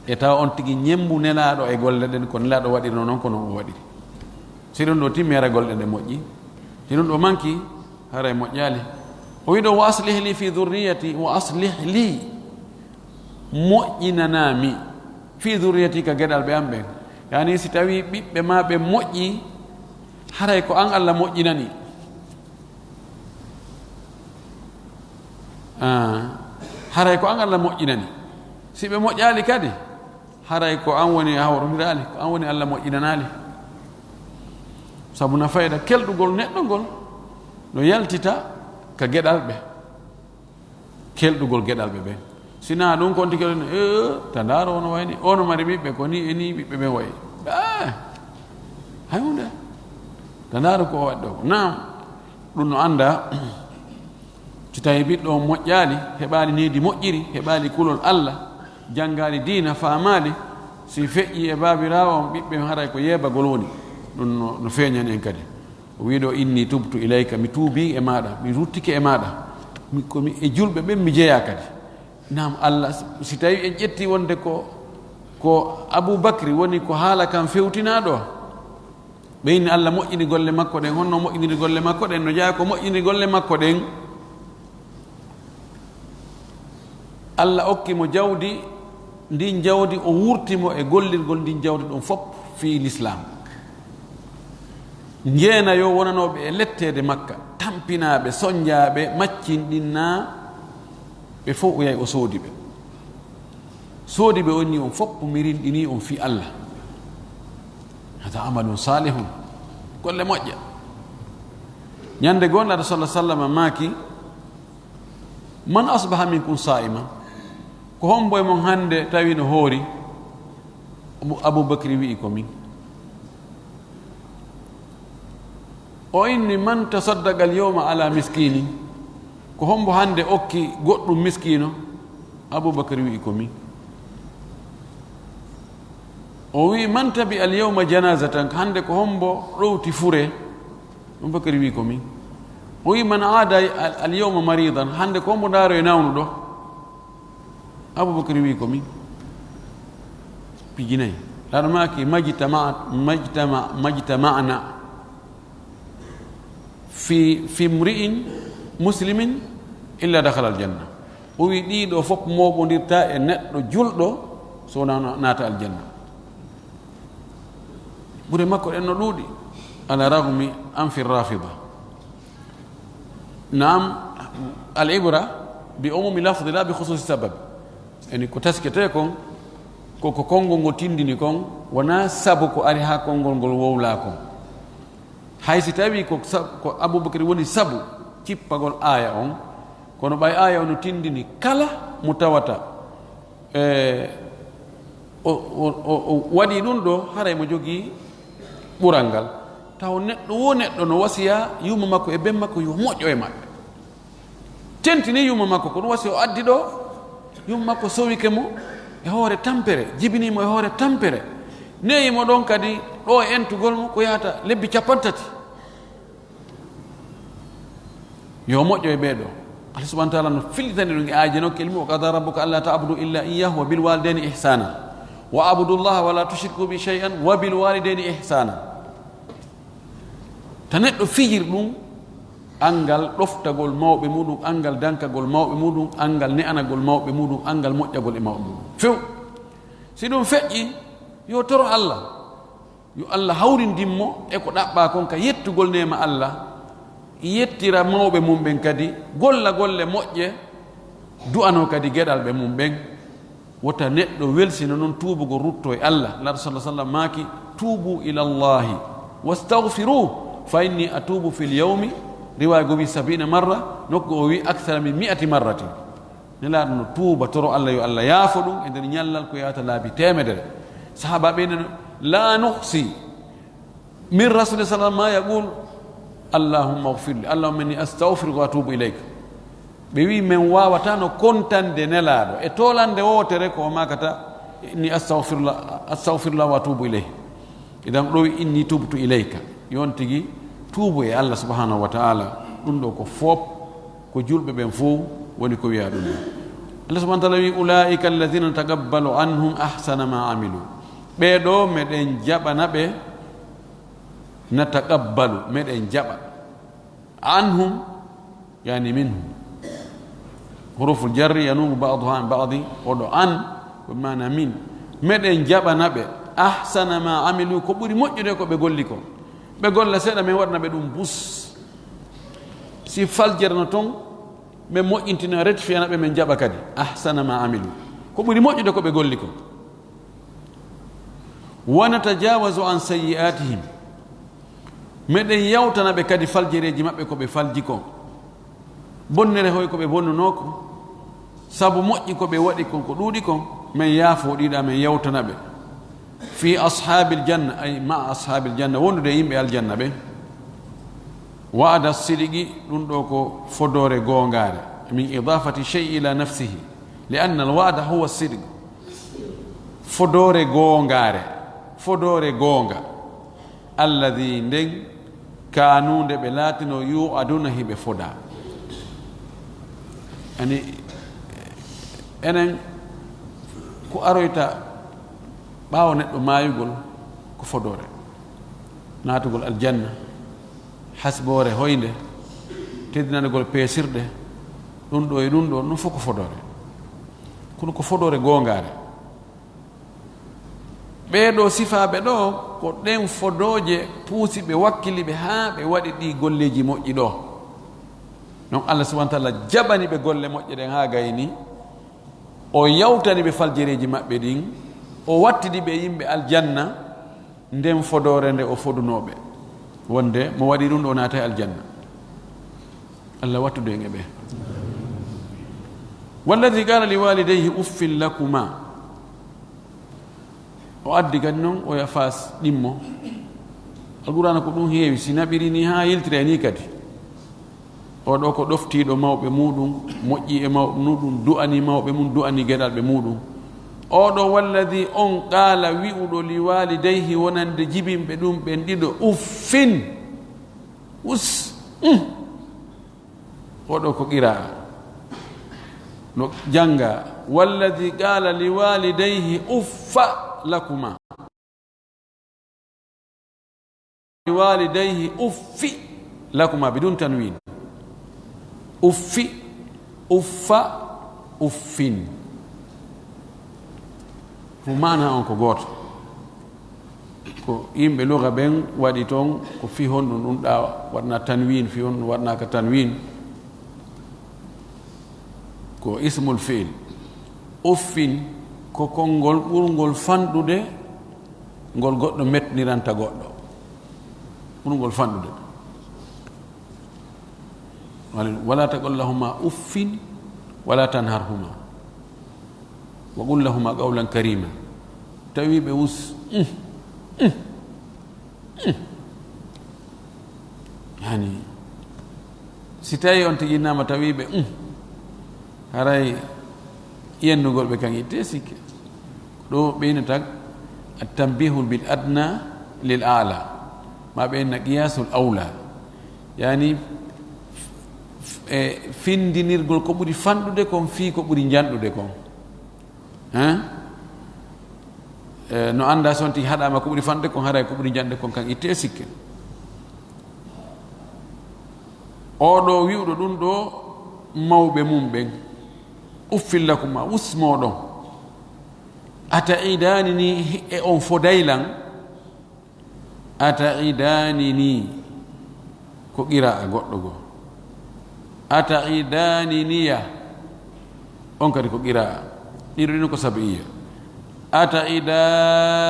e tawa on tigi ñemmbu Nelaaɗo e golle ɗen, ko Nelaaɗo waɗirno non, ko non o waɗiri. Si ɗun ɗo timmi, hara golle ɗen moƴƴi. Si ɗun ɗo manki, haray moƴƴaali. O wi ɗo, "Wa aslih li fi dhurriyati, wa aslih li, moƴƴinanaa mi, fi dhurriyati, ka geɗalɓe am ɓen." Yani, si tawi ɓiɓɓe ma ɓen moƴƴi, haray ko an Allah moƴƴinani. Ah, haray ko an Allah moƴƴinani. Si ɓe moƴƴaali kadi, haray ko an woni a hawrondiraali, ko an woni Allah moƴƴinanaali. Sabu na fayda kelɗugol neɗɗo ngol no yaltita ka geɗalɓe. Kelɗugol geɗalɓe ɓen. Si na ɗun, ko on tigi, "Eh, ta ndaaro, ono wayni, ono mari ɓiɓɓe, ko ni e ni ɓiɓɓe ɓen wayi." Eh, hay hunde. Ta ndaaro ko o waɗi ɗo. Naam, ɗun no annda, si tawi ɓiɗɗo on moƴƴaali, heɓaali needi moƴƴiri, heɓaali kulol Allah, janngaali diina, faamaali, si feƴƴi e baabiraawo on, ɓiɓɓe on haray ko yeebagol woni. Ɗun no, no feeñani en kadi. O wi ɗo, "Inni tubtu ilayka, mi tuubi e maaɗa, mi ruttike e maaɗa. Mi, ko mi e julɓe ɓen mi jeyaa kadi." Naam, Allah, si tawi en ƴetti wonde ko, ko Abu Bakri woni ko haala kan fewtinaa ɗo, ɓe inni Allah moƴƴini golle makko ɗen, honno moƴƴiniri golle makko ɗen? No jeyaa ko moƴƴiniri golle makko ɗen. Allah okki mo jawdi, ndin jawdi o wurti mo e gollirgol ndin jawdi ɗon fof fii Lislaam. Njeena yo wonanooɓe e letteede Makka, tampinaaɓe, sonjaaɓe, maccinɗinnaa, ɓe fof o yahi o soodi ɓe. Soodi ɓe, o inni on fof, mi rinɗinii on fii Allah. Hada amalun salihun. Golle moƴƴe. Ñande goo, Nulaaɗo sallallahu alaihi wasallam maaki, "Man asbaha minkum sa'iman?" Ko hombo e mon hannde tawi no hoori? Abu, Abu Bakri wi'i, "Ko min." O inni, "Man tasaddaqa al-yawma ala miskinin?" Ko hombo hannde okki goɗɗum miskiino? Abu Bakri wi'i, "Ko min." O wi'i, "Man tabi'a al-yawma janazatan?" Hannde ko hombo ɗowti fure? Abubakar wi, "Ko min." O wi, "Man aada al-, al-yawma maridan?" Hannde ko mo ndaaro e nawnuɗo? Abubakar wi, "Ko min." Piiji nayi. Laɗo maaki, "Majtama-, majtama-, majtama'na fi, fi mri'in muslimin illa dakhala al-janna." O wi, "Ɗiɗo fof mooɓondirta e neɗɗo julɗo so wona na-, naata aljanna." Ɓure makko ɗen no ɗuuɗi. Ala ragmi an fi rafida. Naam, al ibra bi umumi lafdi la bi khususi sabab. Eni ko taskete kon, ko, ko konngol ngol tindini kon, wona sabu ko ari haa konngol ngol wowla kon. Hay si tawi ko sa-, ko Abubakar woni sabu cippagol aaya on, kono ɓay aaya on no tindini kala mo tawata, e, o, o, o, o waɗi ɗum ɗo, haray mo jogii ɓural ngal. Taw neɗɗo wo neɗɗo no wasiya yumma makko e ben makko yo moƴƴo e maɓɓe. Tentini yumma makko, ko ɗum wasi o addi ɗo. Yumma makko sowike mo e hoore tampere, jibini mo e hoore tampere, neyi mo ɗon kadi ɗo e entugol mo ko yahata lebbi cappanɗe tati. Yo moƴƴo e ɓee ɗo. Allah subhanahu wa ta'ala no fillitani ɗum e aaje no kelmi, "Wa qada rabbuka alla ta'budu illa iyyahu wa bil walidayni ihsana. Wa abudu llaha wa la tushriku bi shay'an wa bil walidayni ihsana." Ta neɗɗo fijir ɗum, anngal ɗoftagol mawɓe muɗum, anngal dankagol mawɓe muɗum, anngal ne'anagol mawɓe muɗum, anngal moƴƴagol e mawɓe muɗum. Few. Si ɗum feƴƴi, yo toro Allah. Yo Allah hawrindin mo e ko ɗaɓɓaa kon ka yettugol neema Allah, yettira mawɓe mum ɓen kadi, golla golle moƴƴe, du'anoo kadi geɗalɓe mum ɓen. Wota neɗɗo welsino non tuubugol rutto e Allah. Nulaaɗo sallallahu alaihi wasallam maaki, Tuubu ila Allahi wastaghfiruhu fa inni atuubu fil yawmi, riwaaya goo wi sab'ina marra, nokku o wi akthara min mi'ati marratin. Nelaaɗo no tuuba, toro Allah yo Allah yaafo ɗum e nder ñallal ko yaata laabi teemedere. Sahaabaaɓe nana, "La nuhsi min Rasuuli sallallahu ma yaqul, Allahumma ighfirli, Allahumma inni astaghfiruka wa atuubu ilayka." Ɓe wi, "Men waawata no kontande Nelaaɗo e toolannde wootere ko o maakata, inni astaghfirullah, astaghfirullah wa atuubu ilayh." Idan ɗo wi, "Inni tubtu ilayka." Yon tigi tuubu e Allah subhanahu wa ta'ala. Ɗum ɗo ko fof ko julɓe ɓen fof woni ko wiya ɗum. Allah subhanahu wa ta'ala wi, "Ulaika alladhina nataqabbalu anhum ahsana ma amilu." Ɓee ɗo meɗen jaɓana ɓe, nataqabbalu, meɗen jaɓa. Anhum, yani minhum. Huruful jarri yanubu ba'duha an ba'di, oɗo an, ko maana min. Meɗen jaɓana ɓe, ahsana ma amilu, ko ɓuri moƴƴude ko ɓe golli ko. Ɓe golla seeɗa, men waɗana ɓe ɗum bus. Si faljere no ton, men moƴƴintina, rectifiana ɓe, men jaɓa kadi. Ahsana ma amilu. Ko ɓuri moƴƴude ko ɓe golli ko. Wa natajawazu an sayyi'atihim. Meɗen yawtana ɓe kadi faljereeji maɓɓe ko ɓe falji kon. Bonnere hoy ko ɓe bonnunoo ko. Sabu moƴƴi ko ɓe waɗi kon ko ɗuuɗi kon. Men yaafoo ɗiɗa, men yawtana ɓe. Fi ashaabil janna, ay ma ashaabil janna, wondude e yimɓe aljanna ɓe. Wa'ada sidqi, ɗum ɗo ko fodoore goongaare. Min idafati shay'i ila nafsihi. Li anna al wa'da huwa sidq. Fodoore goongaare. Fodoore goonga. Alladhi, nden, kaanu, nde ɓe laatino, yu'aduna, hiɓe foda. Ani, enen, ko aroyta ɓaawo neɗɗo maayugol, ko fodoore. Naatugol aljanna, hasboore hoynde, teddinanagol peesirɗe, ɗum ɗo e ɗum ɗo, ɗum fof ko fodoore. Kono ko fodoore goongaare. Ɓee ɗoo sifaaɓe ɗoo, ko ɗen fodooje puusi ɓe, wakkili ɓe haa ɓe waɗi ɗii golleeji moƴƴi ɗoo. Non Allah subhanahu wa ta'ala jaɓani ɓe golle moƴƴe ɗen haa gayni, o yawtani ɓe faljereeji maɓɓe ɗin, o wattidi ɓe yimɓe aljanna, nden fodoore nde o fodunoo ɓe. Wonde mo waɗi ɗum ɗo naatay aljanna. Allah wattude en e ɓe. Walladhi qala liwalidayhi uffin lakuma. O addi kadi noon, o yafaas ɗimmo. Alqur'aana ko ɗum heewi, si naɓiri ni haa yiltira ni kadi. Oo ɗoo ko ɗoftiiɗo mawɓe muuɗum, moƴƴi e mawɓe muuɗum, du'ani mawɓe mum, du'ani geɗalɓe muuɗum. Oo ɗoo walladhi on qaala wi'uɗo liwalidayhi wonande jibinɓe ɗum ɓen ɗiɗo, uffin. Us. Mm. Oɗo ko qira'a. No jannga, "Walladhi qala liwalidayhi uffa lakuma." Liwalidayhi uffi lakuma bidun tanwin. Uffi, uffa, uffin. Ko maana on ko gooto. Ko yimɓe luga ɓen waɗi toon ko fii honɗum ɗum ɗa waɗna tanwin, fii honɗum waɗnaaka tanwin. Ko ismul fi'il. Uffin ko konngol ɓurngol fanɗude ngol goɗɗo mettiniranta goɗɗo. Ɓurngol fanɗude. Wala, "Wala taqul lahuma uffin, wala tanharhuma. Wa qul lahuma qawlan karima." Tawi ɓe us, mm, mm, mm. Yani, si tawi on tigi innama tawi ɓe, mm, haray yennugol ɓe kan itte sikke. Ɗo ɓeynata at-tanbihul bil adna lil a'la. Ma ɓeyna qiyasul awla. Yani, f-, f-, e findinirgol ko ɓuri fanɗude kon fii ko ɓuri njanɗude kon. Hein? E, no annda so on tigi haɗaama ko ɓuri fanɗude kon, haray ko ɓuri njanɗude kon kan itte e sikke. Oo ɗoo wi'uɗo ɗum ɗoo mawɓe mum ɓen, "Uffin lakuma, us mooɗon. Ata'idanini, e on foday lan?" Ata'idanini, ko qira'a goɗɗo goo. Ata'idaniniya, on kadi ko qira'a. Ɗiɗo ɗin ko sab'iyya.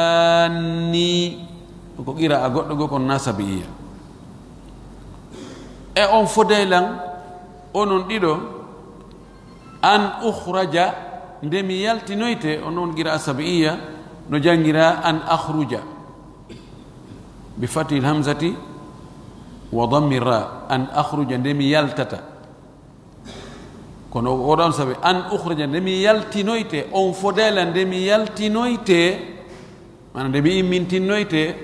Ata'idanni, Ko qira'a goɗɗo goo kon na sabi'iyya. E on fodey lan, onon ɗiɗo, an ukhraja, nde mi yaltinoyte, on on qira'a sabi'iyya, no janngiraa an akhruja. Bi fathil hamzati wa dammi ra, an akhruja, nde mi yaltata. Kono o ɗon sabi, an ukhraja, nde mi yaltinoyte, on fodey lan, nde mi yaltinoyte, maana nde mi immintinnoyte,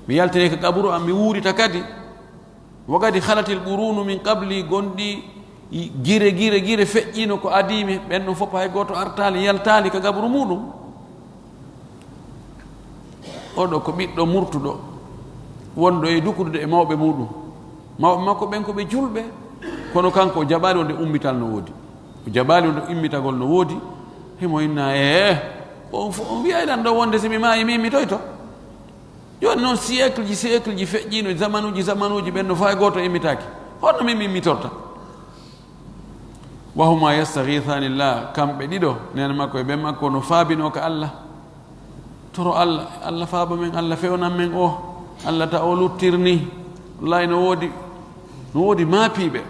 mi yaltinoy ka qaburu am, mi wuurita kadi. Wa qad khalatil qurunu min qabli, gonɗi gire, gire, gire feƴƴiino ko adii mi, ɓen ɗon fof hay gooto artaali, yaltaali ka qaburu muuɗum. Oɗo ko ɓiɗɗo murtuɗo, wonɗo e dukudude e mawɓe muuɗum. Mawɓe makko ɓen ko ɓe julɓe, kono kanko o jaɓaali wonde ummital no woodi. O jaɓaali wonde immitagol no woodi. Himo inna, "Ee, on fo-, on wi'ay lan ɗo wonde si mi maayi, mi immitoyto?" Jooni noon, siècle ji, siècle ji feƴƴiino, zamanuuji, zamanuuji, ɓen no faa gooto immitaaki. Honno min mi immitorta? Wa huma yastaghiithani llah, kamɓe ɗiɗo, neene makko e ben makko, no faabinoo ka Allah. Toro Allah, Allah faabo men, Allah fewnan men o, Allah ta o luttir ni. Wallahi no woodi, no woodi maapiiɓe.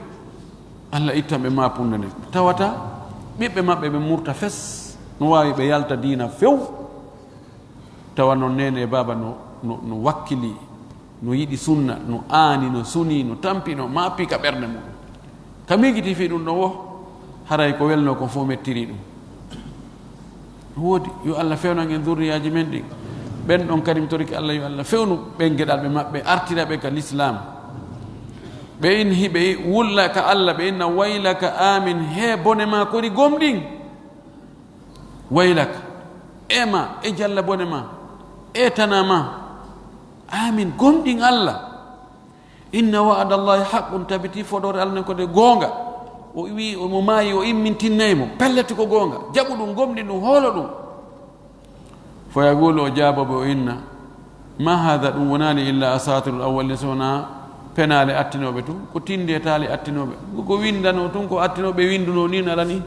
Allah ittan ɓe maapunde nden. Tawata ɓiɓɓe maɓɓe ɓe murta fes, no waawi ɓe yalta diina few. Tawa noon neene e baaba no, no, no wakkili, no yiɗi sunna, no aani, no suni, no tampi, no maapi ka ɓernde mum. Ka miijiti fii ɗum ɗon wo, haray ko welnoo kon fof mettiri ɗum. No woodi, yo Allah fewnan en zurriyaaji men ɗin. Ɓen ɗon kadi mi torike Allah, yo Allah fewnu ɓen geɗalɓe maɓɓe, artira ɓe ka lislaam. Ɓe in hiɓe wulla ka Allah, ɓe inna, "Waylaka, amin, he bone maa kori gomɗin." Waylak, e ma, e jalla bone ma, e tana ma. Amin, gomɗin Allah. Inna wa'adallahi haqqun, tabiti fodoore Allah nden ko nde goonga. O wi, o mo maayi, o immintinnay mo. Pellet ko goonga. Jaɓu ɗum, gomɗin ɗum, hoolo ɗum. Fa yaqulu, o jaabooɓe, o inna, "Ma haadha, ɗum wonaali illa asaatirul awwalin, so wonaa penaale attinooɓe tun, ko tindi e taali attinooɓe. Ko, ko windanoo tun, ko attinooɓe windunoo ni, nala ni.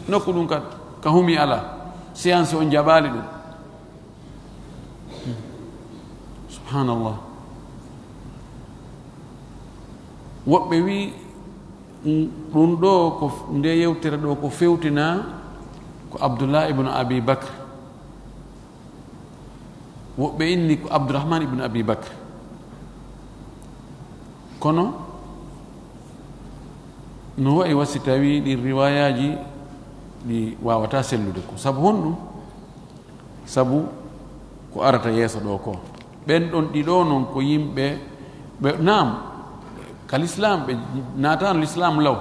Nokku ɗum ka, ka humi alaa. Science on jaɓaali ɗum." Subhanallah. Woɓɓe wi, mm, ɗum ɗo ko f-, nde yewtere ɗo ko fewtina ko Abdullah ibn Abi Bakr. Woɓɓe inni ko Abdurrahman ibn Abi Bakr. Kono no wa'i wa si tawi ɗin riwayaaji ɗi waawata sellude ko. Sabu honɗum? Sabu ko arata yeeso ɗo ko. Ɓen ɗon ɗiɗo non ko yimɓe ɓe, naam, ka lislaam ɓe naataano lislaam law.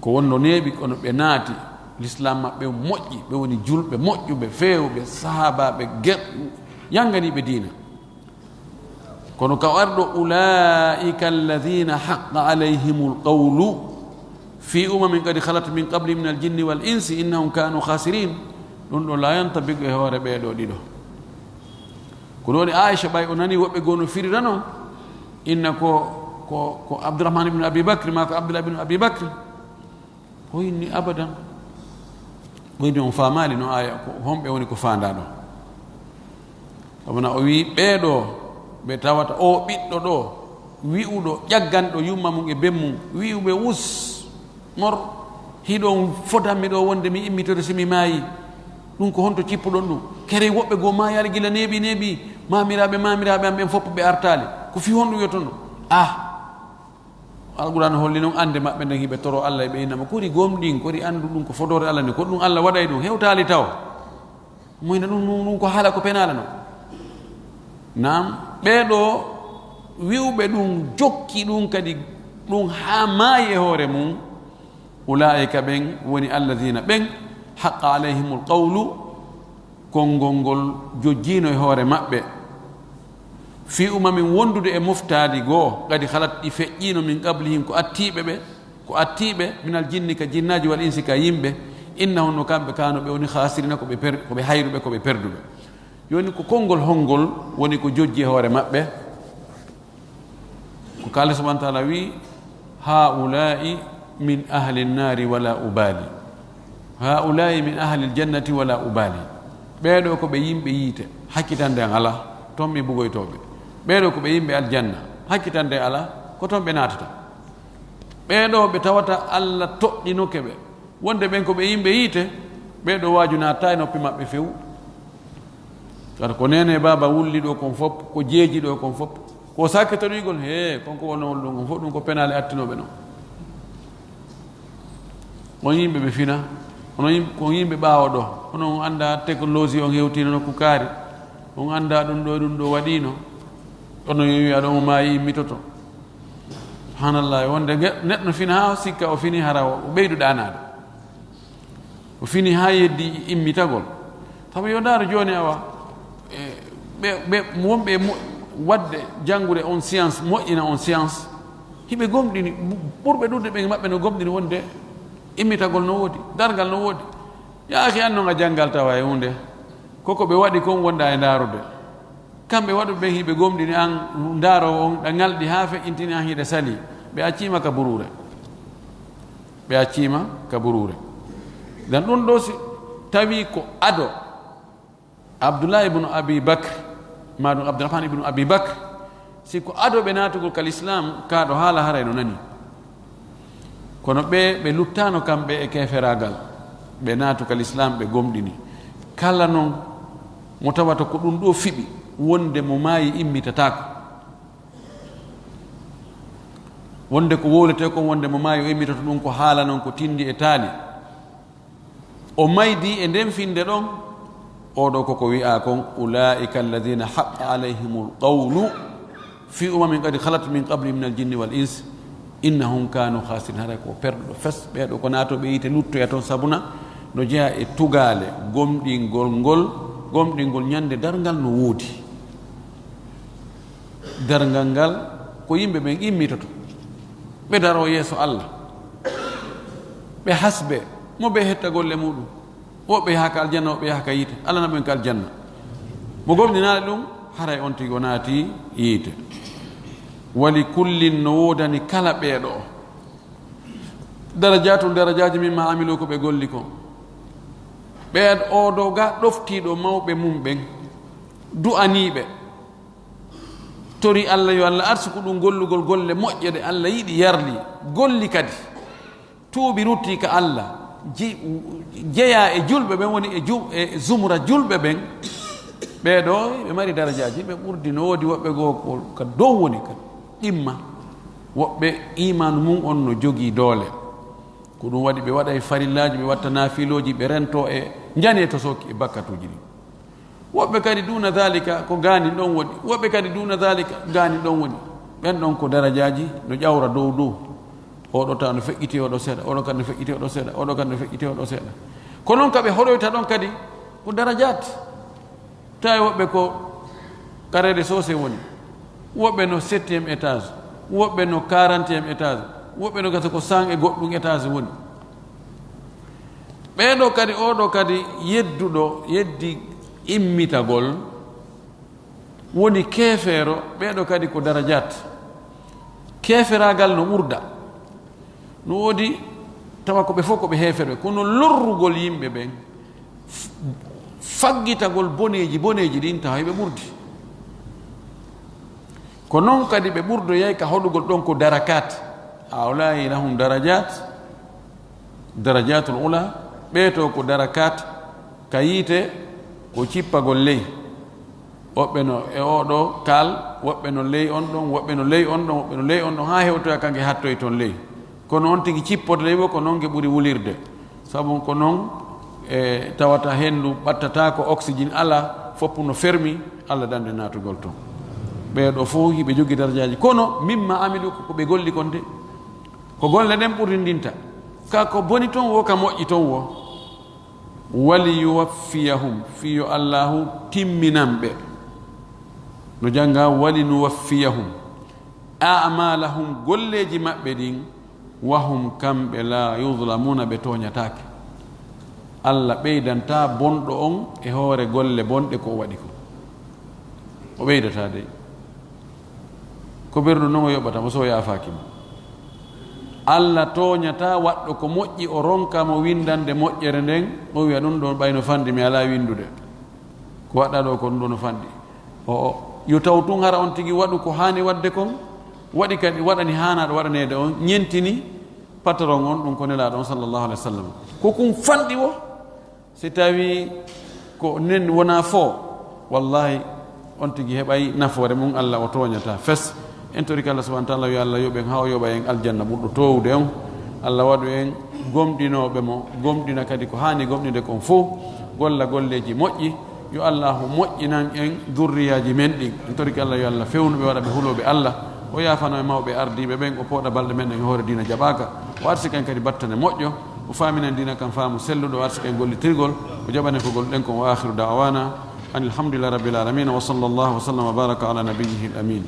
Ko wonno neeɓi, kono ɓe naati. Lislaam maɓɓe moƴƴi, ɓe woni julɓe moƴƴuɓe, feewɓe, sahaabaaɓe ger-, yanganiiɓe diina. Kono ka o ari ɗo, "Ulaa'ika alladhiina haqqa alayhimul qawlu fi umamin qad khalat min qablihim minal jinni wal insi innahum kaanu khasiriin." Ɗum ɗo laa yantabiqu e hoore ɓee ɗoo ɗiɗo. Ko ɗum woni Aisha ɓay o nani woɓɓe goo no firira non, inna ko, ko, ko Abdurrahman ibn Abi Bakr, maa ko Abdullah ibn Abi Bakr. O inni abadan. O inni on faamaali no aaya ko, homɓe woni ko faandaa ɗo. Sabu na o wii ɓee ɗoo ɓe tawata o ɓiɗɗo ɗo, wi'uɗo ƴagganɗo yumma mum e ben mum, wi'uɓe us, mor, hiɗon fodanmi ɗo wonde mi immitore si mi maayi. Ɗum ko honto cippuɗon ɗum? Kerey woɓɓe goo maayaali gila neeɓi neeɓi, maamiraaɓe, maamiraaɓe am ɓen fof ɓe artaali. Ko fii honɗum wi'oton ɗum? Ah! Alqur'aan holli non annde maɓɓe nden, hiɓe toro Allah, ɓe innama, kori gomɗin, kori anndu ɗum ko fodoore Allah nde, ko ɗum Allah waɗay ɗum, hewtaali taw. Mo ina ɗum, ɗum, ɗum ko haala ko penaala non. Naam, ɓee ɗoo wi'uɓe ɗum, jokki ɗum kadi, ɗum haa maayi e hoore mum, ulaa'ika ɓen woni alladhiina ɓen, haqqa alayhimul qawlu, konngol ngol jojjiino e hoore maɓɓe. Fii umamin wondude e moftaadi goo, qad khalat ɗi feƴƴiino min qablihim ko attiiɓe ɓe, ko attiiɓe minal jinni ka jinnaaji wal insi ka yimɓe, innahum no kamɓe kaanu ɓe woni khasirina ko ɓe per-, ko ɓe hayruɓe, ko ɓe perduɓe. Jooni ko konngol honngol woni ko jojji e hoore maɓɓe? Ko ka Allah subhanahu wa ta'ala wi, "Haa'ulaa'i min ahli nnaari wa laa ubaali. Haa'ulaa'i min ahli ljannati wa laa ubaali." Ɓee ɗoo ko ɓe yimɓe yiite, hakkitande an alaa, toon mi bugoytoo ɓe. Ɓee ɗoo ko ɓe yimɓe aljanna, hakkitande alaa, ko toon ɓe naatata. Ɓee ɗoo ɓe tawata Alla toɗɗinoke ɓe, wonde ɓen ko ɓe yimɓe yiite, ɓee ɗoo waaju naatataa e noppi maɓɓe few. Kadi ko neene e baaba wulli ɗoo kon fof, ko jeeji ɗoo kon fof, ko sakkitoɗigol, hee, kon ko wonno ɗum kon fof, ɗum ko penaale attinooɓe non. On yimɓe ɓe fina, onon yimɓe, ko yimɓe ɓaawo ɗoo, onon on anndaa technologie on hewtiino nokku kaari, on anndaa ɗum ɗoo e ɗum ɗoo waɗiino, onon yo wiya ɗon o maayi immitoto. Subhanallah, wonde ge-, neɗɗo no fina haa o sikka o fini, hara o ɓeydu ɗaanaade. O fini haa yeddi immitagol. Sabu yo ndaaru jooni awa, e, ɓe, ɓe, wonɓe e mo-, waɗde janngude on science, moƴƴina on science, hiɓe gomɗini, bu-, ɓurɓe ɗuuɗde ɓe maɓɓe no gomɗini wonde immitagol no woodi, darngal no woodi. Yaaki an non a janngal tawa e huunde. Koko ɓe waɗi kon wonɗa e ndaarude. Kamɓe waɗuɓe ɓen hiɓe gomɗini an ndaaroowo on, ɗa ŋalɗi haa feƴƴintini an hiɗa salii. Ɓe acciima ka buruure. Ɓe acciima ka buruure. Dan ɗum ɗoo si tawi ko ado Abdullah ibn Abi Bakr, maa ɗum Abdurrahman ibn Abi Bakr, si ko ado ɓe naatugol ka lislaam, kaa ɗo haala haray no nani. Kono ɓe, ɓe luttaano kamɓe e keeferaagal, ɓe naatu ka lislaam, ɓe gomɗini. Kala non mo tawata ko ɗum ɗoo fiɓi, wonde mo maayi immitataako. Wonde ko wowletee kon, wonde mo maayi o immitoto, ɗum ko haala non ko tindi e taali. O maydi e nden finde ɗon, oo ɗoo koko wi'aa kon, "Ulaa'ika alladhiina haqqa alayhimul qawlu fi umamin qad khalat min qablihim minal jinni wal ins, innahum kaanu khasirin." Haray ko perduɗo fes, ɓee ɗoo ko naatooɓe yiite, luttoya ton, sabuna no jeyaa e tugaale gomɗingol ngol, gomɗingol ñande darngal no woodi. Darngal ngal ko yimɓe ɓen immitoto, ɓe daroo yeeso Alla, ɓe hasbe mo, ɓe hetta golle muɗum. Woɓɓe yaha ka aljanna, woɓɓe yaha ka yiite. Alla naɓen ka aljanna. Mo gomɗinaali ɗum, haray on tigi o naati yiite. Wali kullin, no woodani kala ɓee ɗoo darajatun, darajaaji, mimma amilu, ko ɓe golli kon. Ɓeen oo ɗoo ga ɗoftiiɗo mawɓe mum ɓen, du'aniiɓe, tori Alla yo Alla arsuku ɗum gollugol golle moƴƴe ɗe Alla yiɗi, yarli, golli kadi, tuubi, rutti ka Alla, ji-, jeyaa e julɓe ɓen, woni e ju-, e zumra julɓe ɓen. Ɓee ɗoo, ɓe mari darajaaji, ɓe ɓurdi, no woodi woɓɓe goo ko ka dow woni, ka ɗimma. Woɓɓe iimaanu mum on no jogii doole. Ko ɗum waɗi ɓe waɗay farillaaji, ɓe watta naafilooji, ɓe rentoo e njanee to sokki e bakkatuuji ɗin. Woɓɓe kadi duuna daalika ko gaanin ɗon woni. Woɓɓe kadi duuna daalika gaanin ɗon woni. Ɓen ɗon ko darajaaji no ƴawra dow dow. Oo ɗoo tawa no feƴƴiti oo ɗoo seeɗa, oo ɗoo kadi no feƴƴiti oo ɗoo seeɗa, oo ɗoo kadi no feƴƴiti oo ɗoo seeɗa. Ko non ka ɓe hoɗoyta ɗon kadi ko darajaat. Tawi woɓɓe ko ka rez-de-chaussée woni, woɓɓe no septième étage, woɓɓe no quarantième étage, woɓɓe no gasa ko cent e goɗɗum étage woni. Ɓee ɗoo kadi, oo ɗoo kadi yedduɗo, yeddi immitagol, woni keefeero, ɓee ɗoo kadi ko darajaat. Keeferaagal no ɓurda. No woodi tawa ko ɓe fof ko ɓe heeferɓe, kono lorrugol yimɓe ɓen, f-, faggitagol boneeji, boneeji ɗin tawa ɓe ɓurdi. Ko non kadi ɓe ɓurdoyay ka hoɗugol ɗon ko darakaat. Haa'ulaa'i lahum darajaat, darajaatul ula, ɓee to ko darakaat, ka yiite ko cippagol ley. Woɓɓe no e oo ɗoo kaal, woɓɓe no ley on ɗon, woɓɓe no ley on ɗon, woɓɓe no ley on ɗon, haa hewtoya kanke hattoy ton ley. Kono on tigi cippode ley wo ko non nge ɓuri wulirde. Sabu ko non e tawata henndu ɓattataako, oxygène alaa, fof no fermi, Alla dande naatugol ton. Ɓee ɗoo fof hiɓe jogii darajaaji. Kono mimma amilu, ko ɓe golli kon de, ko golle ɗen ɓurdindinta. Ka ko boni ton wo, ka moƴƴi ton wo. Wali yuwaffiyahum, fii yo Allaahu timminan ɓe. No jannga, wali nuwaffiyahum a'maalahum, golleeji maɓɓe ɗin, wahum, kamɓe, laa yuzlamuuna, ɓe tooñataake. Alla ɓeydantaa bonɗo on e hoore golle bonɗe ko o waɗi kon. O ɓeydataa dey. Ko berɗo non o yoɓata mo so o yaafaaki mo. Alla tooñataa waɗɗo ko moƴƴi, o ronka mo winndande moƴƴere nden, o wiya, "Ɗum ɗoo ɓay no fanɗi, mi alaa winndude." Ko waɗɗa ɗo ko ɗum ɗo no fanɗi. O, o, yo taw tun hara on tigi waɗu ko haani waɗde kon, waɗi kadi waɗani haanaaɗo waɗaneede on, ñentini patron on, ɗum ko Nelaaɗo on sallallahu alaihi wa sallam. Ko kun fanɗi wo, si tawi ko nen wona fo, wallahi, on tigi heɓay nafoore mum, Allah o tooñata fes. En torike Allah subhanahu wa taala, yo Allah yoɓen haa o yoɓa en aljanna ɓurɗo toowude on. Allah waɗu en gomɗinooɓe mo, gomɗina kadi ko haani gomɗinde kon fof, golla golleeji moƴƴi. Yo Allahu moƴƴinan en durriyaaji men ɗin. En torike Allah, yo Allah fewnu ɓe, waɗa ɓe hulooɓe Allah. O yaafano e mawɓe ardiiɓe ɓen, o pooɗa balɗe men ɗen e hoore diina jaɓaaka. O arsika en kadi battane moƴƴo. O faamina en diina kan faamu selluɗo, o arsika en gollitirgol. O jaɓana en ko golluɗen kon. Wa akhiru da'wana anil hamdulillahi rabbil alamin. Wa sallallahu wa sallam wa baraka ala nabiyyihi al amin.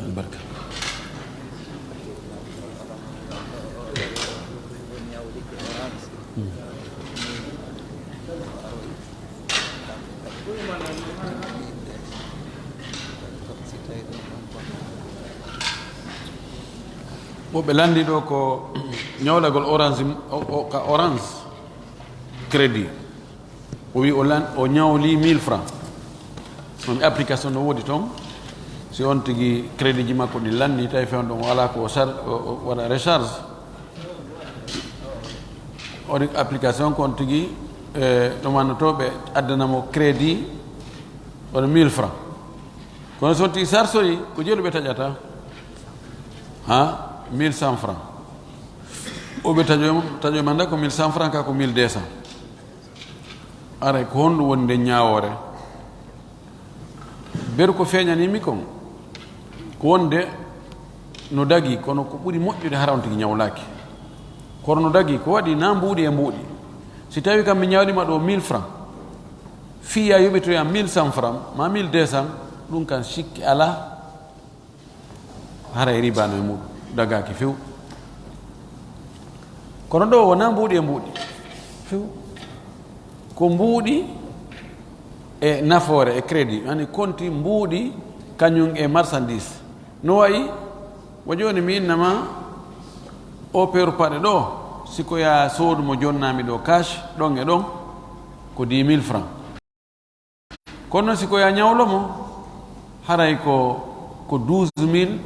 Albarka. Woɓɓe lanndi ɗo ko ñawlagol orange, o, o, ka orange crédit. O wi o lan, o ñawli mille francs. On application no woodi toon. Si on tigi crédit ji makko ɗi lanni, tawi fewndo on alaa ko o sar-, o, o waɗa recharge. On application ko on tigi, eh, ɗumannoto ɓe addana mo crédit, on mille francs. Kono so on tigi sarsoyi, ko jelu ɓe taƴata? Ha? Mille cent francs. O ɓe taƴoy mo, taƴoy manda ko mille cent francs, ka ko mille deux cents. Aray, ko honɗum woni nden ñaawoore? Beru ko feeñanii mi kon, ko wonde no dagi, kono ko ɓuri moƴƴude hara on tigi ñawlaaki. Kono no dagi, ko waɗi na mbuuɗi e mbuuɗi. Si tawi kam mi ñawlima ɗo mille francs, fii ya yoɓitoya mille cent francs, ma mille deux cents, ɗum kan sikki alaa. Haray riba no e muɗum, dagaaki few. Kono ɗo wonaa mbuuɗi e mbuuɗi. Few. Ko mbuuɗi e nafoore e crédit, yani konti mbuuɗi kañum e marchandise. No wayi, wa jooni mi innama o peeru paɗe ɗo, si ko yaa soodu mo jonnaami ɗo cash, ɗon e ɗon, ko dix mille francs. Kono noon, si ko yaa ñawlo mo, haray ko, ko douze mille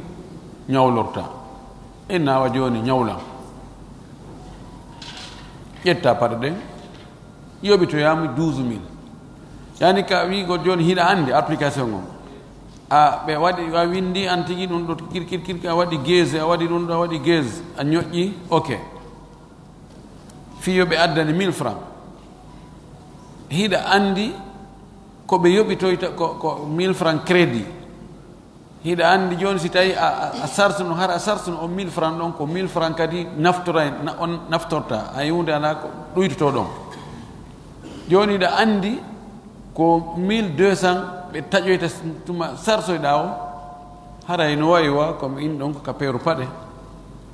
ñawlorta. Inna awa jooni ñawlan. Ƴetta paɗe ɗen, yoɓitoyaami douze mille. Yani ka wiigol jooni hiɗa anndi application on. A, ɓe waɗi, a winndi an tigi ɗum ɗo kirkir kirkir, a waɗi geze, a waɗi ɗum ɗo, a waɗi geze, a ñoƴƴi, ok. Fii yo ɓe addane mille francs. Hiɗa anndi ko ɓe yoɓitoyta ko, ko mille francs crédit. Hiɗa anndi jooni si tawi a, a, a sarsuno, hara a sarsuno on mille francs ɗon, ko mille francs kadi naftora, na, on naftorta. Hay huunde alaa ko ɗuytotoo ɗon. Jooni hiɗa anndi ko mille deux cents ɓe taƴoyta tuma sarsoyɗaa o, haray no wayi wa, ko mi in ɗon ko ka peeru paɗe.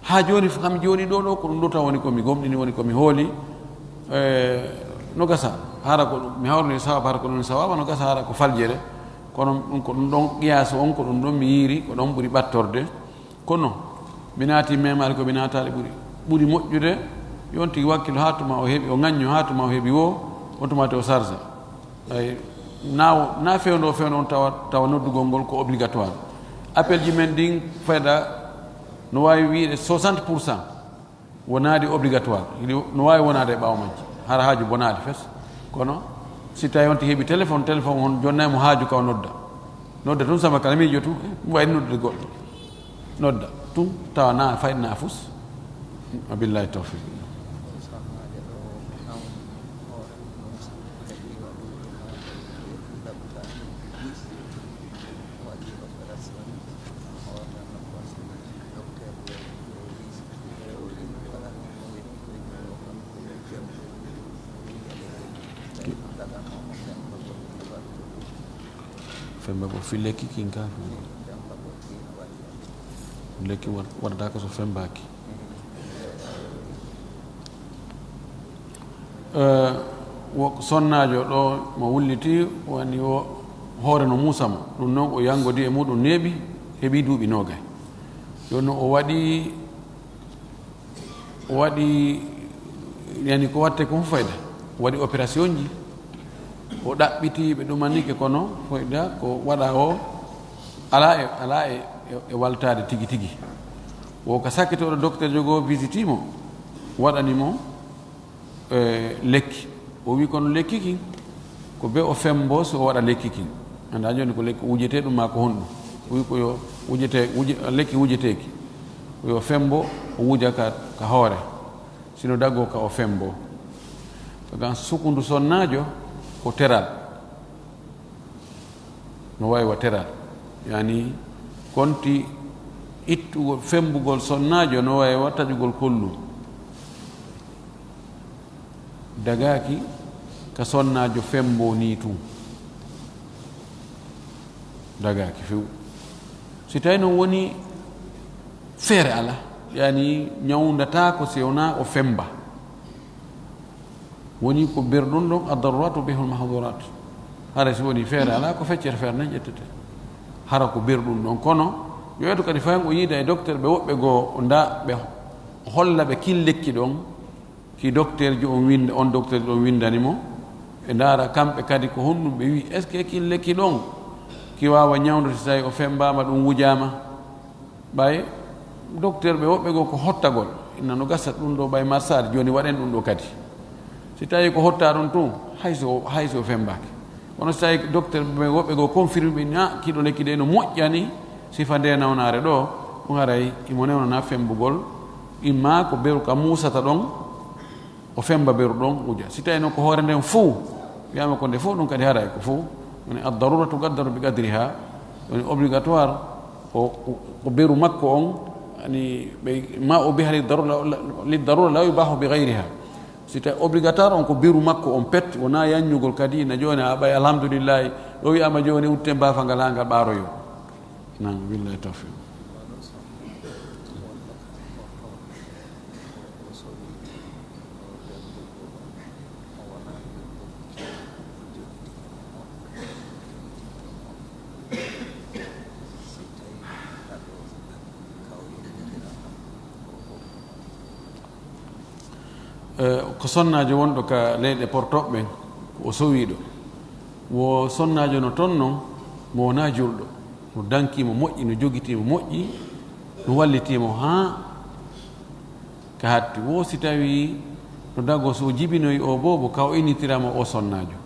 Haa jooni, kam jooni ɗo, ɗo, ko ɗum ɗo tan woni ko mi gomɗini, woni ko mi hooli. Eh, no gasa, hara ko ɗum, mi hawrini sawaaba, hara ko ɗum sawaaba, no gasa, hara ko faljere. Kono ɗum, ko ɗum ɗon qiyaasu on, ko ɗum ɗon mi yiiri, ko ɗon ɓuri ɓattorde. Kono, mi naati memaali ko mi naataali ɓuri, ɓuri moƴƴude, yo on tigi wakkilo haa tuma o heɓi, o ŋañño haa tuma o heɓi wo, on tuma te o sarsa. Ay, na, na fewndo, fewndo on tawa, tawa noddugol ngol ko obligatoire. Appel ji men ɗin fayda no waawi wiide soixante pour cent wonaade obligatoire. Hiɗi, no waawi wonaade e ɓaawo majji. Hara haaju bonaali fes. Kono si tawi on tigi heɓi téléphone, téléphone on jonnay mo haaju ka o nodda. Nodda tun sama kala miijo tun, eh, mi wawi noddude goɗɗo. Nodda tun tawa na fayda na fus. Wabillahi tawfiq. Femba ko fi lekki kin ka. Lekki wa-, waɗata ko so fembaaki. Eh, wo sonnaajo ɗo mo wulliti, woni wo hoore no muusa mo. Ɗum noon o yanngodi e muuɗum neeɓi, heɓi duuɓi noogay. Jooni noon o waɗi, o waɗi, yani ko watte ko fof fayda. O waɗi opération ji, o ɗaɓɓiti, ɓe ɗumanike, kono fayda ko waɗa o alaa e, alaa e, e, e waltaade tigi tigi. Wo ka sakkitooɗo docteur jogo visiti mo, waɗani mo, e, lekki. O wi kono lekki kin, ko be o fembo so o waɗa lekki kin. Anndaa jooni ko lekki wujete ɗum maa ko honɗum. O wi ko yo wujete, wuje-, lekki wujeteeki. Ko yo fembo o wuja ka, ka hoore. Sino dagoo ka o fembo. Sagan sukundu sonnaajo ko teral. No waawi wa teral. Yani, konti ittugol, fembugol sonnaajo no waawi wa taƴugol kollu. Dagaaki ka sonnaajo fembo nii tun. Dagaaki few. Si tawi noon woni feere alaa, yani, ñawndataako si wonaa o femba. Woni ko berɗum ɗon, ad-darurat tubihul mahdurat. Hara si woni feere alaa, ko feccere feere nden ƴettete. Hara ko berɗum ɗon. Kono, yo eto kadi fayin o yiida e docteur ɓe woɓɓe goo, o nda ɓe holla ɓe kin lekki ɗon, ki docteur jo on winda, on docteur ɗon windani mo. Ɓe ndaara kamɓe kadi ko honɗum ɓe wi, est-ce que kin lekki ɗon, ki waawa ñawndo si tawi o fembaama ɗum wujaama? Ɓay docteur ɓe woɓɓe goo ko hottagol, inna no gasa ɗum ɗo ɓay marsaade, jooni waɗen ɗum ɗo kadi. Si tawi ko hotta ɗon tun, hayso, hayso fembaaki. Kono si tawi docteur ɓe woɓɓe goo confirme ɓe, na kiɗo lekki de no moƴƴani sifa nde nawnaare ɗo, ɗum haray imo newnana fembugol, imma ko beru ka muusata ɗon, o femba beru ɗon wuja. Si tawi noon ko hoore nden fow, wiyaama ko nde fow, ɗum kadi haray ko fow. Woni ad-daruratu tuqaddaru bi qadriha. Woni obligatoire ko, ko, ko beru makko on, yani, ɓe, ma ubiha lid-darura, lid-darura la yubahu bi ghayriha. Si tawi obligatoire on ko beru makko on pet, wona yanñugol kadi, na jooni a ɓay alhamdulillahi, ɗo wiyaama jooni utten baafa ngal haa ngal ɓaaroyo. Naam, billahi tawfiq. Eh, ko sonnaajo wonɗo ka leyɗe portoɓe ɓen, ko o sowiiɗo. Wo sonnaajo no ton non, mo wonaa julɗo. No dankii mo moƴƴi, no jogitii mo moƴƴi, no wallitii mo haa ka hatti. Wo si tawii no dagoo, so o jibinoyi o boobo, ka o innitira mo o sonnaajo.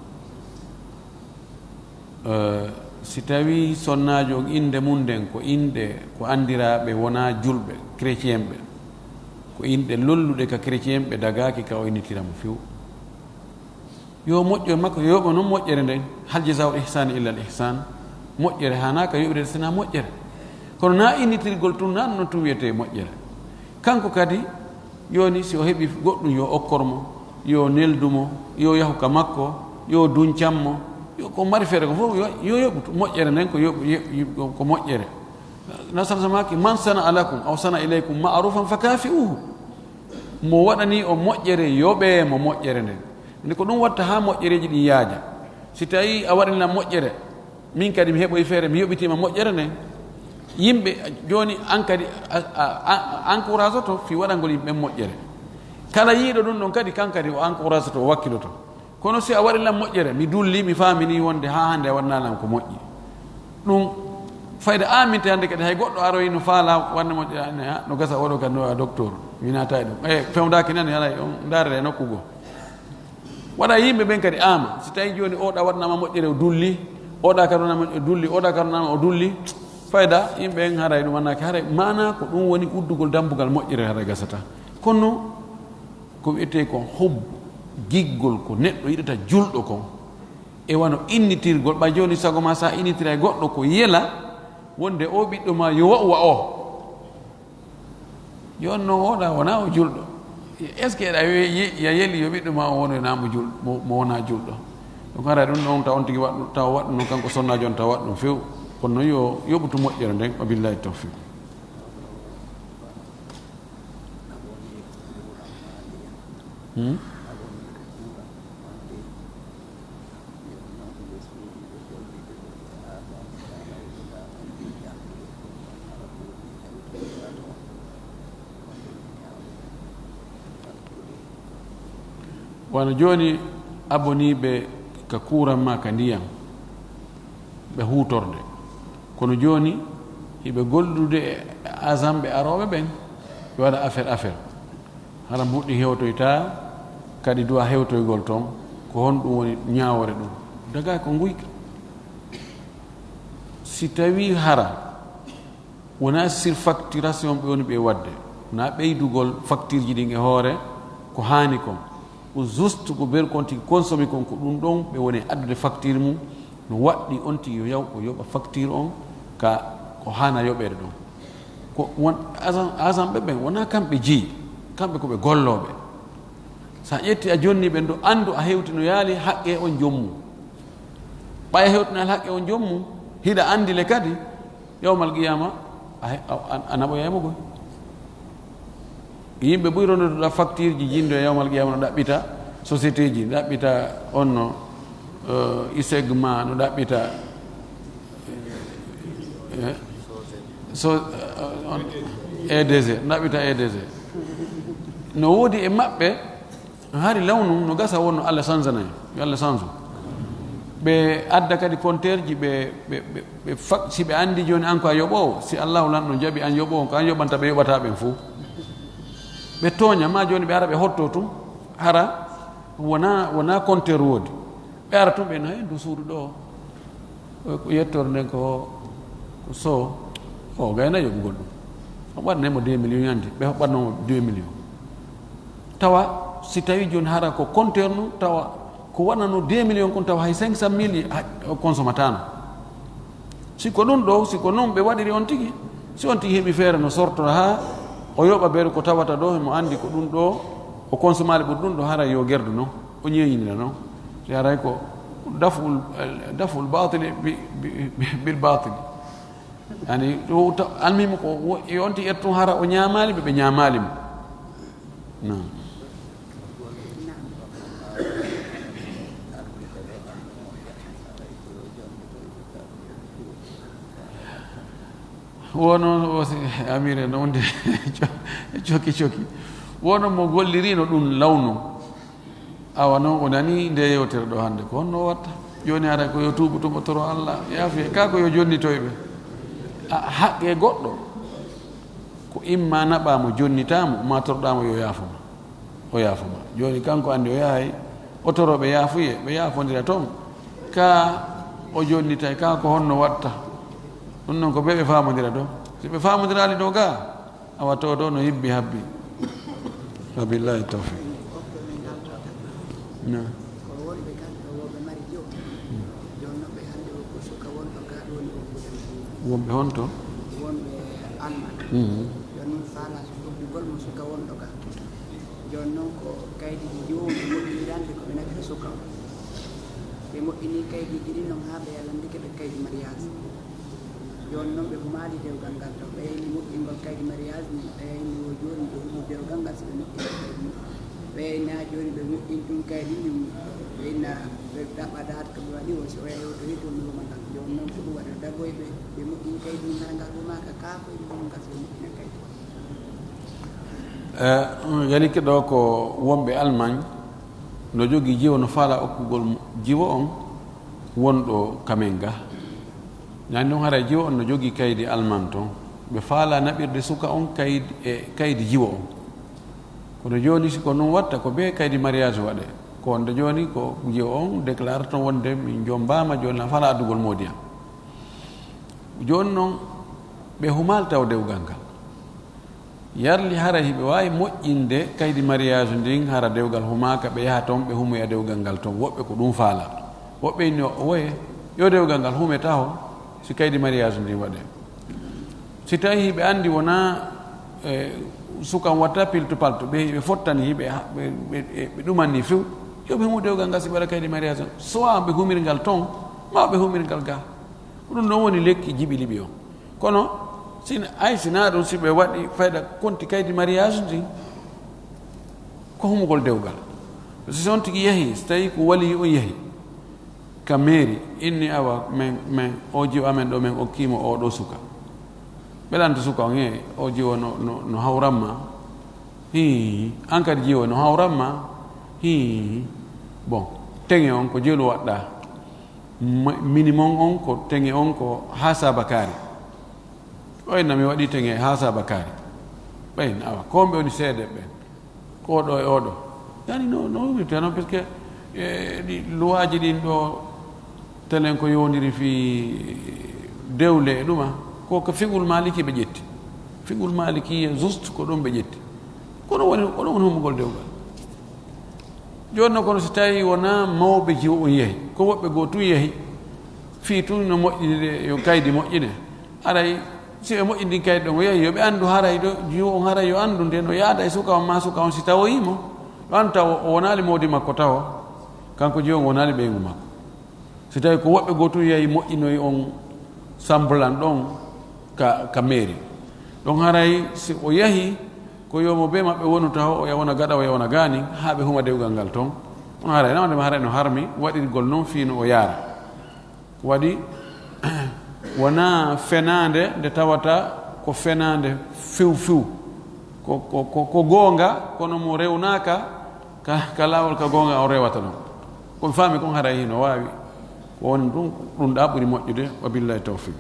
Eh, si tawii sonnaajo on, innde mum nden ko innde ko anndiraaɓe wonaa julɓe, chrétien ɓe, ko inɗe lolluɗe ka chrétien ɓe, dagaaki ka o innitira mo few. Yo moƴƴo e makko, yo yoɓo noon moƴƴere nden. Hal jazaa'ul ihsaani illa al ihsaan. Moƴƴere haanaaka yoɓirede sinaa moƴƴere. Kono naa innitirgol tun, naa ɗum noon tun wiyetee moƴƴere. Kanko kadi, jooni si o heɓii goɗɗum, yo okkor mo, yo neldu mo, yo yahu ka makko, yo duncan mo, yo ko mari feere ko fof, yo, yo yoɓu moƴƴere nden, ko yoɓ-, yo-, yo-, ko moƴƴere. Nasara samaki, "Man sana'a lakum aw sana'a ilaykum ma'rufan fakafi'uhu." Mo waɗanii on moƴƴere, yoɓee mo moƴƴere nden. Nde ko ɗum watta haa moƴƴereeji ɗin yaaja. Si tawii a waɗanii lan moƴƴere, min kadi mi heɓoyi feere, mi yoɓitii ma moƴƴere nden. Yimɓe, jooni an kadi a, a, a, a encourageoto fii waɗangol yimɓe ɓen moƴƴere. Kala yiiɗo ɗum ɗon kadi, kan kadi o encourageoto, o wakkiloto. Kono si a waɗi lan moƴƴere, mi dulli, mi faamini wonde haa hannde a waɗanaa lan ko moƴƴi. Ɗum fayda amin te hannde kadi hay goɗɗo aroyi no faala waɗde moƴƴere, anne, ha, no gasa oɗo kadi no waɗa docteur. Mi naata e ɗum. E, fewdaaki nan, yalay on ndaarere e nokku goo. Waɗa yimɓe ɓen kadi aama. Si tawi jooni oɗa waɗanaama moƴƴere o dulli, oɗa kadi waɗanaama moƴƴere o dulli, oɗa kadi waɗanaama o dulli. Fayda, yimɓe ɓen haray ɗum annaaki, haray maanaa ko ɗum woni uddugol dambugal moƴƴere haray gasata. Kono ko wiyetee kon hubbu, giggol ko neɗɗo yiɗata julɗo kon. E wano innitirgol, ɓay jooni sago ma sa innitira e goɗɗo ko yela, wonde o ɓiɗɗo ma yo wa'u wa o. Jooni noon oɗa wona o julɗo. Est-ce que eɗa ye-, ye-, ya yeli yo ɓiɗɗo ma o wonanamo julɗo, mo, mo wona julɗo? Donc hara ɗum ɗon taw on tigi waɗɗum, taw waɗɗum noon kanko sonnaajo on taw waɗɗum few. Kono noon yo yoɓutu moƴƴere nden, wa billahi tawfiq. Hmm? Wano jooni, aboniiɓe ka kuuran maa ka ndiyam ɓe huutorde. Kono jooni, hiɓe gollude e asanɓe arooɓe ɓen, ɓe waɗa affaire, affaire. Hara mbuɗɗi hewtoytaa, kadi duwa hewtoygol ton, ko honɗum woni ñaawoore ɗum? Daga ko nguyka. Si tawii hara wonaa surfacturation ɓe woni ɓe waɗde, wonaa ɓeydugol facture ji ɗin e hoore ko haani kon. Ko juste ko ɓe kon tigi consommé kon, ko ɗum ɗon ɓe woni addude facture mum, no waɗɗi on tigi yo yaw o yoɓa facture on ka ko haana yoɓeede ɗon. Ko won agent, agent ɓe ɓen, wonaa kamɓe jeyi, kamɓe ko ɓe gollooɓe. So a ƴetti a jonni ɓen ɗo, anndu a hewtinoyaali haqqe on joom mum. Ɓay a hewtinoyaali haqqe on joom mum, hiɗa anndi le kadi, yawmal qiyama, a he-, a, a, a naɓoyay mo koy. Yimɓe buy rondotoɗa facture ji jindo e yawmal qiyama no ɗaɓɓita société ji, no ɗaɓɓita on no, eh, isegma, no ɗaɓɓita, eh, so, eh, on, E D G, no ɗaɓɓita E D G. No woodi e maɓɓe, hari law nun no gasa wonno Allah sanzana en, yo Allah sanzo. Ɓe adda kadi compteur ji, ɓe, ɓe, ɓe, ɓe fak-, si ɓe anndi jooni an ko a yoɓoowo, si Allahu lanɗo jaɓi an yoɓoowo, ko an yoɓanta ɓe yoɓata ɓen fof. Ɓe tooña ma jooni, ɓe ara ɓe hotto tun, hara wona, wona compteur woodi. Ɓe ara tun ɓe no, "Hey, ndu suudu ɗo, ko yettor nden ko, ko so, o gayna yoɓugol ɗum. O ɓannay mo deux millions yandi, ɓe hoɓɓatno mo deux millions." Tawa si tawi jooni hara ko compteur nun, tawa ko waɗnano deux millions kon, tawa hay cinq cent mille ha-, o consommatano. Si ko ɗum ɗo, si ko noon ɓe waɗiri on tigi, si on tigi heɓi feere no sortora haa o yoɓa beru ko tawata ɗo, himo anndi ko ɗum ɗo o consommaali ɓuri ɗum ɗo, haray yo gerdu noon, o ñeeñinira noon. Si haray ko daful, daful baatili bi, bi, bi, bil baatili. Yani, ɗo ta-, almuhimu ko wo-, e on tigi ƴettu hara o ñaamaali ɓe, ɓe ñaamaali mo. Naam. Wono o si-, Amire noon de, coki coki. Wono mo gollirino ɗum lawno. Awa noon o nani nde yewtere ɗo hannde. Ko honno o watta? Jooni ara ko yo tuubu tun o toro Allah. Yaafuye. Ka ko yo jonnitoy ɓe. A, haqqe goɗɗo. Ko imma naɓa mo, jonnita mo, ma toroɗa mo yo yaafo ma. O yaafo ma. Jooni kanko anndi o yahay, o toro ɓe yaafuye, ɓe yaafondira toon. Ka o jonnitay, ka ko honno watta? Ɗum noon ko ɓe ɓe faamondira ɗo. Si ɓe faamondiraali ɗo ga, awa to ɗo no hibbi habbi. Wabillahi tawfiq. Na. Ko wonɓe kamɓe wonɓe mari jiwo. Jooni noon ɓe hannde o ko suka wonɗo ga ɗo woni o. Wonɓe honto? Wonɓe Alman. Mhm. Jooni noon faala uddugol mo suka wonɗo ga. Jooni noon ko kaydiiji jiwo ɓe moƴƴinirande ko ɓe naɓi ko suka o. Ɓe moƴƴini kaydiiji ɗi noon haa ɓe yallandike ɓe kaydi mariage. Jooni noon ɓe humaali dewgal ngal ɗo. Ɓe yayni moƴƴingol kaydi mariage mum. Ɓe yayni wo jooni ɓe humi dewgal ngal so ɓe moƴƴini kaydi mum. Ɓe yayna jooni ɓe moƴƴin tun kaydi mum. Ɓe inna ɓe ɗaɓɓa daat ko ɓe waɗi o, si o yahi o towi toon mi woma ngal. Jooni noon ko ɗum waɗi o dagoy ɓe, ɓe moƴƴin kaydi mum, hara ngal womaaka kaa koye mum ngal so ɓe moƴƴina kaydi. Eh, yalike ɗo ko wonɓe Allemagne no jogii jiwo, no faala okkugol jiwo on wonɗo kamen ga. Ñande on haray jiwo on no jogii kaydi Allemagne ton. Ɓe faala naɓirde suka on kaydi, e kaydi jiwo on. Kono jooni si ko non watta, ko bee kaydi mariage waɗe. Ko wonde jooni ko jiwo on déclare ton wonde min jommbaama, jooni na faala addugol moodi am. Jooni non ɓe humaali taw dewgal ngal. Yarli hara hiɓe waawi moƴƴinde kaydi mariage ndin, hara dewgal humaaka, ɓe yaha toon, ɓe humoya dewgal ngal toon. Woɓɓe ko ɗum faala. Woɓɓe inni, o, woye, yo dewgal ngal hume taho, si kaydi mariage ndin waɗe. Si tawi hiɓe anndi wona, e, sukan watta piltu paltu, ɓe, ɓe fottani hiɓe, ɓe, ɓe, ɓe ɗumanni few, yo ɓe humu dewgal ngal si ɓe waɗa kaydi mariage. Soit ɓe humir ngal toon, ma ɓe humir ngal ga. Ko ɗum ɗon woni lekki jiɓi liɓi on. Kono, sin-, ay sinaa ɗum, si ɓe waɗi fayda konti kaydi mariage ndi, ko humugol dewgal. Si on tigi yahi, si tawi ko wali on yahi ka mairie, inni awa, men, men, o jiwo amen ɗo, men okkimo o ɗo suka. Ɓe lanto suka on, e, o jiwo no, no, no hawramma. Hii, an kadi jiwo no hawramma. Hii. Bon, teŋe on ko jelu waɗɗa. Ma- minimum on ko teŋe on ko haa sabakaari. Ɓay na mi waɗi teŋe haa sabakaari. Ɓay na awa, ko ɓe woni seede ɓen. Ko ɗo e oɗo. Yani no, no mi teno, parce que, eh, ɗi luwaaji ɗin ɗo telen ko yowndiri fi dewle e ɗuma, ko ka fiqhul maliki ɓe ƴetti. Fiqhul maliki e juste ko ɗum ɓe ƴetti. Kono woni, ko ɗum woni hummugol dewgal. Jooni noon, kono si tawi wonaa mawɓe jiwo on yahi, ko woɓɓe goo tun yahi, fii tun no moƴƴinire, yo kaydi moƴƴine. Aray, si ɓe moƴƴini kaydi ɗon, o yahi, yo ɓe anndu haray ɗo, jiwo on haray yo anndu nde no yaada e suka on maa suka on si tawoyii mo. Ɗo anndu taw o wonaali mawdi makko tawo, kanko jiwo on wonaali ɓeyngu makko. Si tawi ko woɓɓe goo tun yahi moƴƴinoyi on samblan ɗon ka, ka meeri. Ɗon haray si o yahi, ko yo mo bee maɓɓe wonu taho, o yawna gaɗa, o yawna gaani, haa ɓe huma dewgal ngal ton. On haray, nawde ma haray no harmi, waɗirgol non fii no o yaara. Ko waɗi, wonaa fenaande nde tawata ko fenaande few few. Ko, ko, ko, ko goonga, kono mo rewnaaka ka, ka laawol ka goonga on rewata ɗon. Ko mi faami kon haray hino waawi. Ko woni ɗum, ɗum ɗa ɓuri moƴƴude. Wa billahi tawfiq.